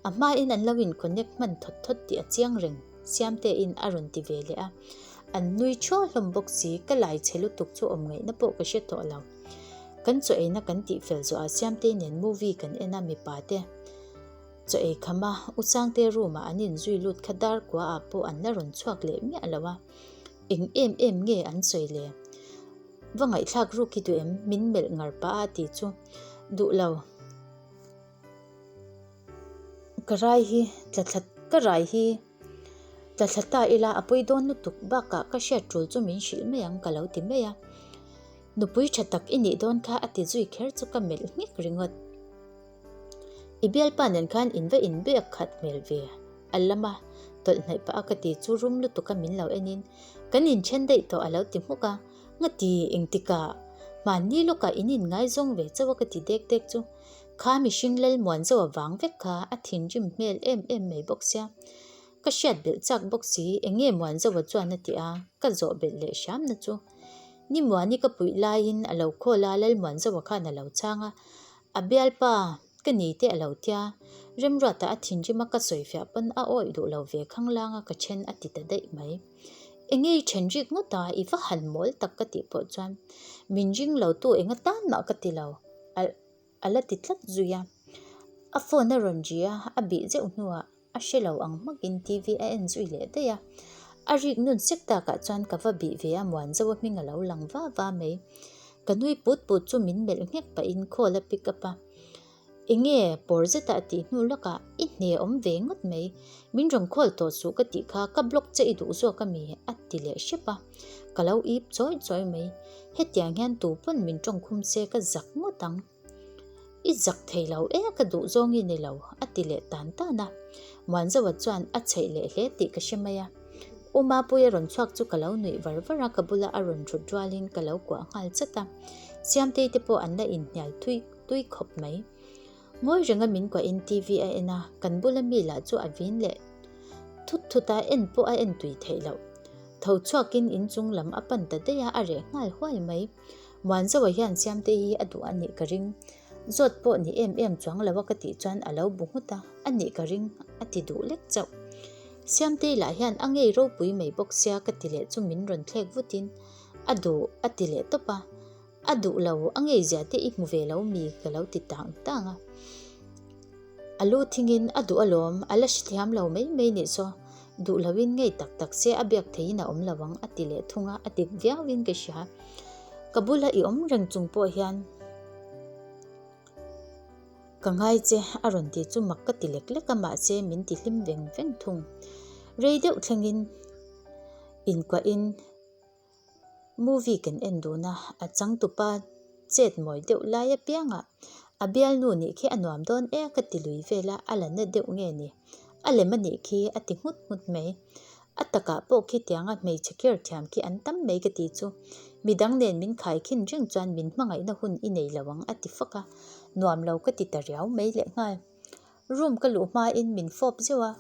A hmain an lo in connect hman thawt thawt tih a chiang reng, Siamtein a rawn ti ve leh a. An nui thuau hlawm bawk si, ka lai chhe lutuk chu awm ngaihna pawh ka hre tawh lo. Kan chaw eina kan tih fel zawhah Siamtei nen movie kan en a, mipa te chaw ei kham a, U Sangte room ah an inzui lut kha dar kua ah pawh an la rawn chhuak leh miah lo a. Eng em em nge an sawi le? Va ngaihthlak ruk hi duh em? Min melh ngar pah a ti chu duh lo. Ka rai hi tla thla ka rai hi tla thla ta ila a pawi dawn lutuk bakah ka hriat tul chu min hrilh mai ang ka lo ti mai a. Nupui tha tak i nih dawn kha a ti zui kher chu ka melh nghek ringawt. I bialpa nen khan in va inbiak khat hmel ve a lama tawlh hnaih pah a ka ti chu rum lutuk a min lo en in kan inthen daih tawh a lo ti hmuk a. Ngati engtikah hmanni lawkah in inngaizawng ve chauh a ka ti dek dek chu. Kha mihring Lalmuanzo a vang vek kha a thinrim hmel em em mai bawk sia. Ka hriat belh chak bawk si, eng nge Muanzoa chuan a ti a, ka zawh belh leh hramna chu. Ni Muani ka puih laiin a lo call a, Lalmuanzoa khan a lo chhang a, a bialpa ka ni te a lo tia, Remruata a thinrim a ka sawifiah pawn a awih duh lo ve khanglang a ka then a ti ta daih mai. Eng nge i then rik ngawt a, i va han mawl tak ka tih pawh chuan min ring lo tu eng atan mah ka ti lo. A la ti tlat zui a. A phone a rawn ri a, a bih zeuh hnuah a hre lo ang hmakin TV a en zui leh daih a. A rik nun sek takah chuan ka va bih ve a, Muanzoa hming a lo lang va va mai. Ka nui put put chu min melh nghek pahin call a pick up a. Enge pawr zeta a tih hnu lawkah i hne awm ve ngawt mai. Min rawn call tawh suh ka tih kha ka block che i duh zawk a mi? a ti leh hrep a. Ka lo ip chawi chawi mai. Hetiang hian tu pawn min tawngkhum se ka zak ngawt ang. I zak thei lo e ka duh zawng i ni lo a ti leh tan tan a. Muanzoa chuan a chheih leh hle tih ka hre mai a. U Mapuia rawn chhuak chu ka lo nuih var var a, ka bula a rawn thut rualin ka lo kuah nghal chat a. Siamtei te pawh an la inhnial thui tui khawp mai. Ngawi renga min kuahin TV a en a, kan bula mi lah chu a vin leh thut thut a, en pawh a en tui theih loh. Tho chhuakin inchung lam a pan ta daih a, a reh nghal huai mai. Muanzoa hian Siamte hi a duh a nih ka ring. Zawt pawh ni em em chuang lo a ka tih chuan a lo bu nghut a, a nih ka ring a ti duh lek chauh. Siamtei lah hian a ngei ropui mai bawk sia ka ti leh chu min rawn thlek vutin a duh a ti leh tawp a. A duh lo, a ngei zia te i hmu ve lo mi ka lo ti tang tang a. A lu thingin a duh alawm, a la hrethiam lo mai mai nih saw, duh loin ngei tak tak se a biak theihin a awm lo ang a ti leh thung a, a dik viauin ka hria. Ka bula i awm reng chung pawh hian ka ngai che a rawn ti chu mak ka ti lek lek a mahse min ti hlim veng veng thung. Rei deuh thlengin inkuahin. Movie kan en dun a, a changtupa chet mawi deuh lai apiangah a bialnu nih khi a nuam dawn e ka ti lui vel a, a la na deuh nge ni? A lem a nih khi a ti nghut nghut mai. A takah pawh khi tianga hmeichhe care thiam khi an tam mai ka ti chu. Midang nen min khai khin reng chuan min hmangaihna hun i nei lo ang a ti fak a, nuam lo ka ti ta riau mai lehnghal. Room ka luh hmain min fawp zeuh a,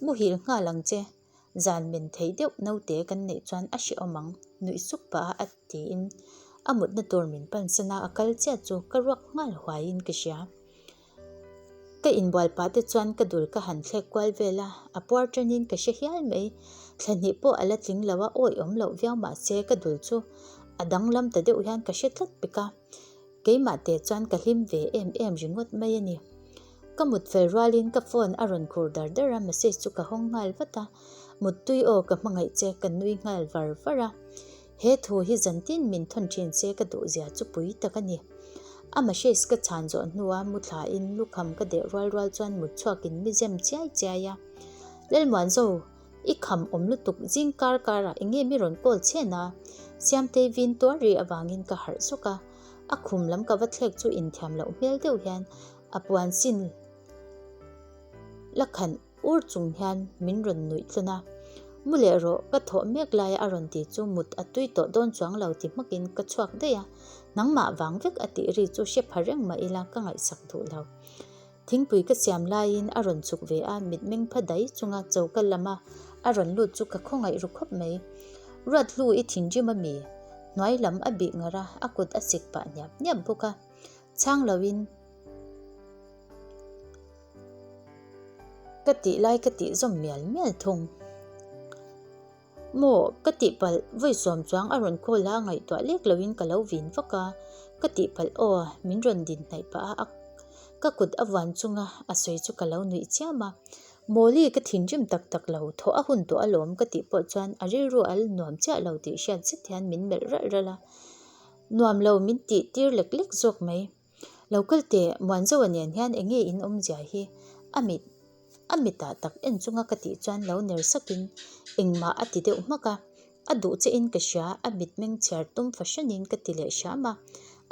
muhil nghal ang che. Zan men thei deuh naute kan neih chuan a hrehawm ang, nuih suk pah a tiin a mutna tur min pansan a, a kal chiah chu ka ruak nghal huaiin ka hria. Ka inbual pah te chuan ka dul ka han thlek kual vel a, a puar tanin ka hre hial mai. Thla hnih pawh a la tling lo a, awih awm loh viau mah se ka dul chu a danglam ta deuh hian ka hre tlat pek a. Keimah te chuan ka hlim ve em em ringawt mai a ni. Ka mut fel rualin ka phone a rawn khur dar dar a, message chu ka hawng nghal vat a. Muttui aw ka hmangaih che ka nui nghal var var a. He thu hi zantin min thawn thin se ka duh zia chu pui tak a ni. A message ka chhan zawh hnua mu thlain lukham ka deh rual rual chuan mut chhuakin mi zem chiai chiai a. Lalmuanzo, i kham awm lutuk zing kar karah eng nge mi rawn call chhen a? Siamtei vin tuar ri avangin ka harh zawk a. A khum lam ka va thlek chu inthiam loh hmel deuh hian a puan sin la khan Ur chung hian min rawn nuih tlun a, Mu leh rawh, ka thawh mek laia a rawn ti chu mut a tui tawh dawn chuang lo ti hmakin ka chhuak daih a, nangmah vang vek a tih ri chu hre pha reng mah ila ka ngaihsak duh lo. Thingpui ka siam laiin a rawn chhuk ve a, mitmeng pha dai chunga choka lama a rawn lut chu ka khawngaih ru khawp mai. Ruat hlu i thinrim a mi? Hnuai lam a bih ngar a, a kut a sik pah niap niap bawk a, chhang loin. Ka tih lai ka tih zawm mial mial thung. Maw, ka tihpalh, vawi sawm chuang a rawn call a, ngaihtuah lek loin ka lo vin vak a, ka tihpalh aw, min rawn din hnaih pah a, ka kut a vuan chunga a sawi chu ka lo nuih chiam a. Mawli, ka thinrim tak tak lo, thawh a hun tawh alawm ka tih pawh chuan a rilru a la nuam chiah lo tih hriat zet hian min melh ralh ralh a, nuam lo min tih tir lek lek zawk mai. Lo kal teh, Muanzoa nen hian eng nge in awmzia hi? A mit a mitah tak en chunga ka tih chuan lo ner sakin engmah a ti deuh hmak a, a duh che in ka hria, a mitmeng chhiar tum fahranin ka ti leh hram a.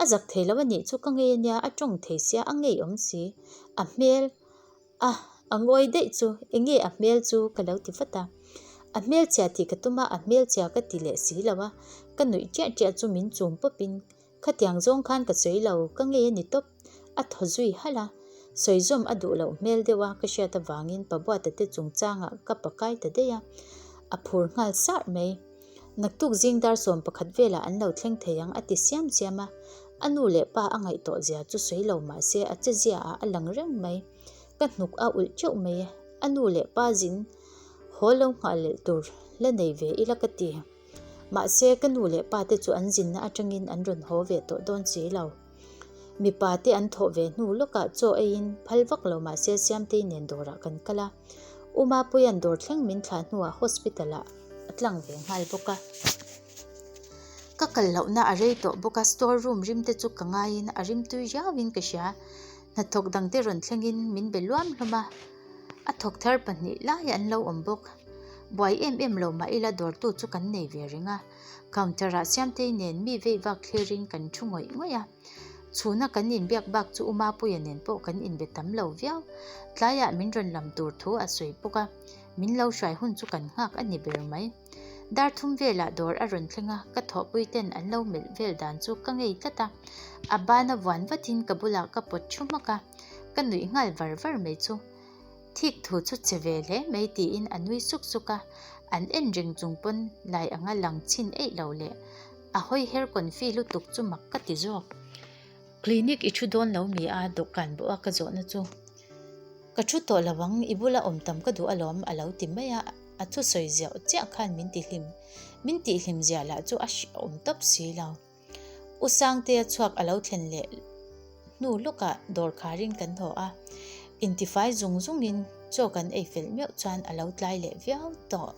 A zak thei lo a nih chu ka ngei a nia, a tawng thei sia, a ngeiawm si, a hmel a a ngawi daih chu eng nge a hmel chu ka lo ti vat a. A hmelchhia tih ka tum a, a hmelchhia ka ti leh si lo a, ka nuih ṭiah ṭiah chu min chum pawpin Khatiang zawng khan ka sawi lo, ka ngei a ni tawp. A thaw zui halh a. Sawi zawm a duh loh hmel deuh a ka hriat avangin Pabuata te chungchangah ka pakai ta daih a. A phur nghal sarh mai. Naktuk zing dar 11 velah an lo thleng thei ang a ti siam siam a. A nu leh pa a ngaih tawh zia chu sawi lo mah se a che zia ah a lang reng mai. Ka hnuk a ulh teuh mai. A nu leh pa zin haw lo nghah lelh tur la nei ve ila ka ti. Mahse, ka nu leh pa te chu an zinna atangin an rawn haw ve tawh dawn si lo. Mipa te an thawh ve hnu lawkah chaw eiin phal vak lo mahse Siamtei nen dawrah kan kal a. U Mapuia'n dawr thleng min thlah hnuah hospital ah a tlang ve nghal bawk a. Ka kal lohna a rei tawh bawk a, store room rim te chu ka ngaiin a rim tui riauin ka hria. Hnathawk dangte rawn thlengin min be luam hlawm a. A thawk thar pahnih lai an lo awm bawk. Buai em em lo mah ila dawrtu chu kan nei ve reng a. Counter ah Siamtei nen mi vei vak thlirin kan thu ngawih ngawih a. Chhuna kan inbiak bak chu U Mapuia nen pawh kan inbe tam lo viau. Tlaiah min rawn lam tur thu a sawi bawk a, min lo hruai hun chu kan nghak a ni ber mai. Dar thum velah dawr a rawn thleng a, ka thawhpui ten an lo melh vel dan chu ka ngei tlat a. A bana vuan vatin ka bulah ka pawt thu hmak a. Ka nuih nghal var var mai chu. Thik thu chu che ve hle mai tiin a nui suk suk a, an en reng chung pawn lai anga lang chhin eih lo leh a hawi her confi lutuk chu mak ka ti zawk. Clinic i thu dawn lo mi a dawhkan bawh a ka zawhna chu. Ka thu tawh lo ang, i bula awm tam ka duh alawm a lo ti mai a, a thusawi ziah chiah khan min ti hlim. Min tihhlim ziah lah chu a hrehawm tawp si lo. U Sangtea chhuak a lo thlen leh hnu lawkah dawr kharin kan haw a, intifai zung zungin chaw kan ei fel meuh chuan a lo tlai leh viau tawh.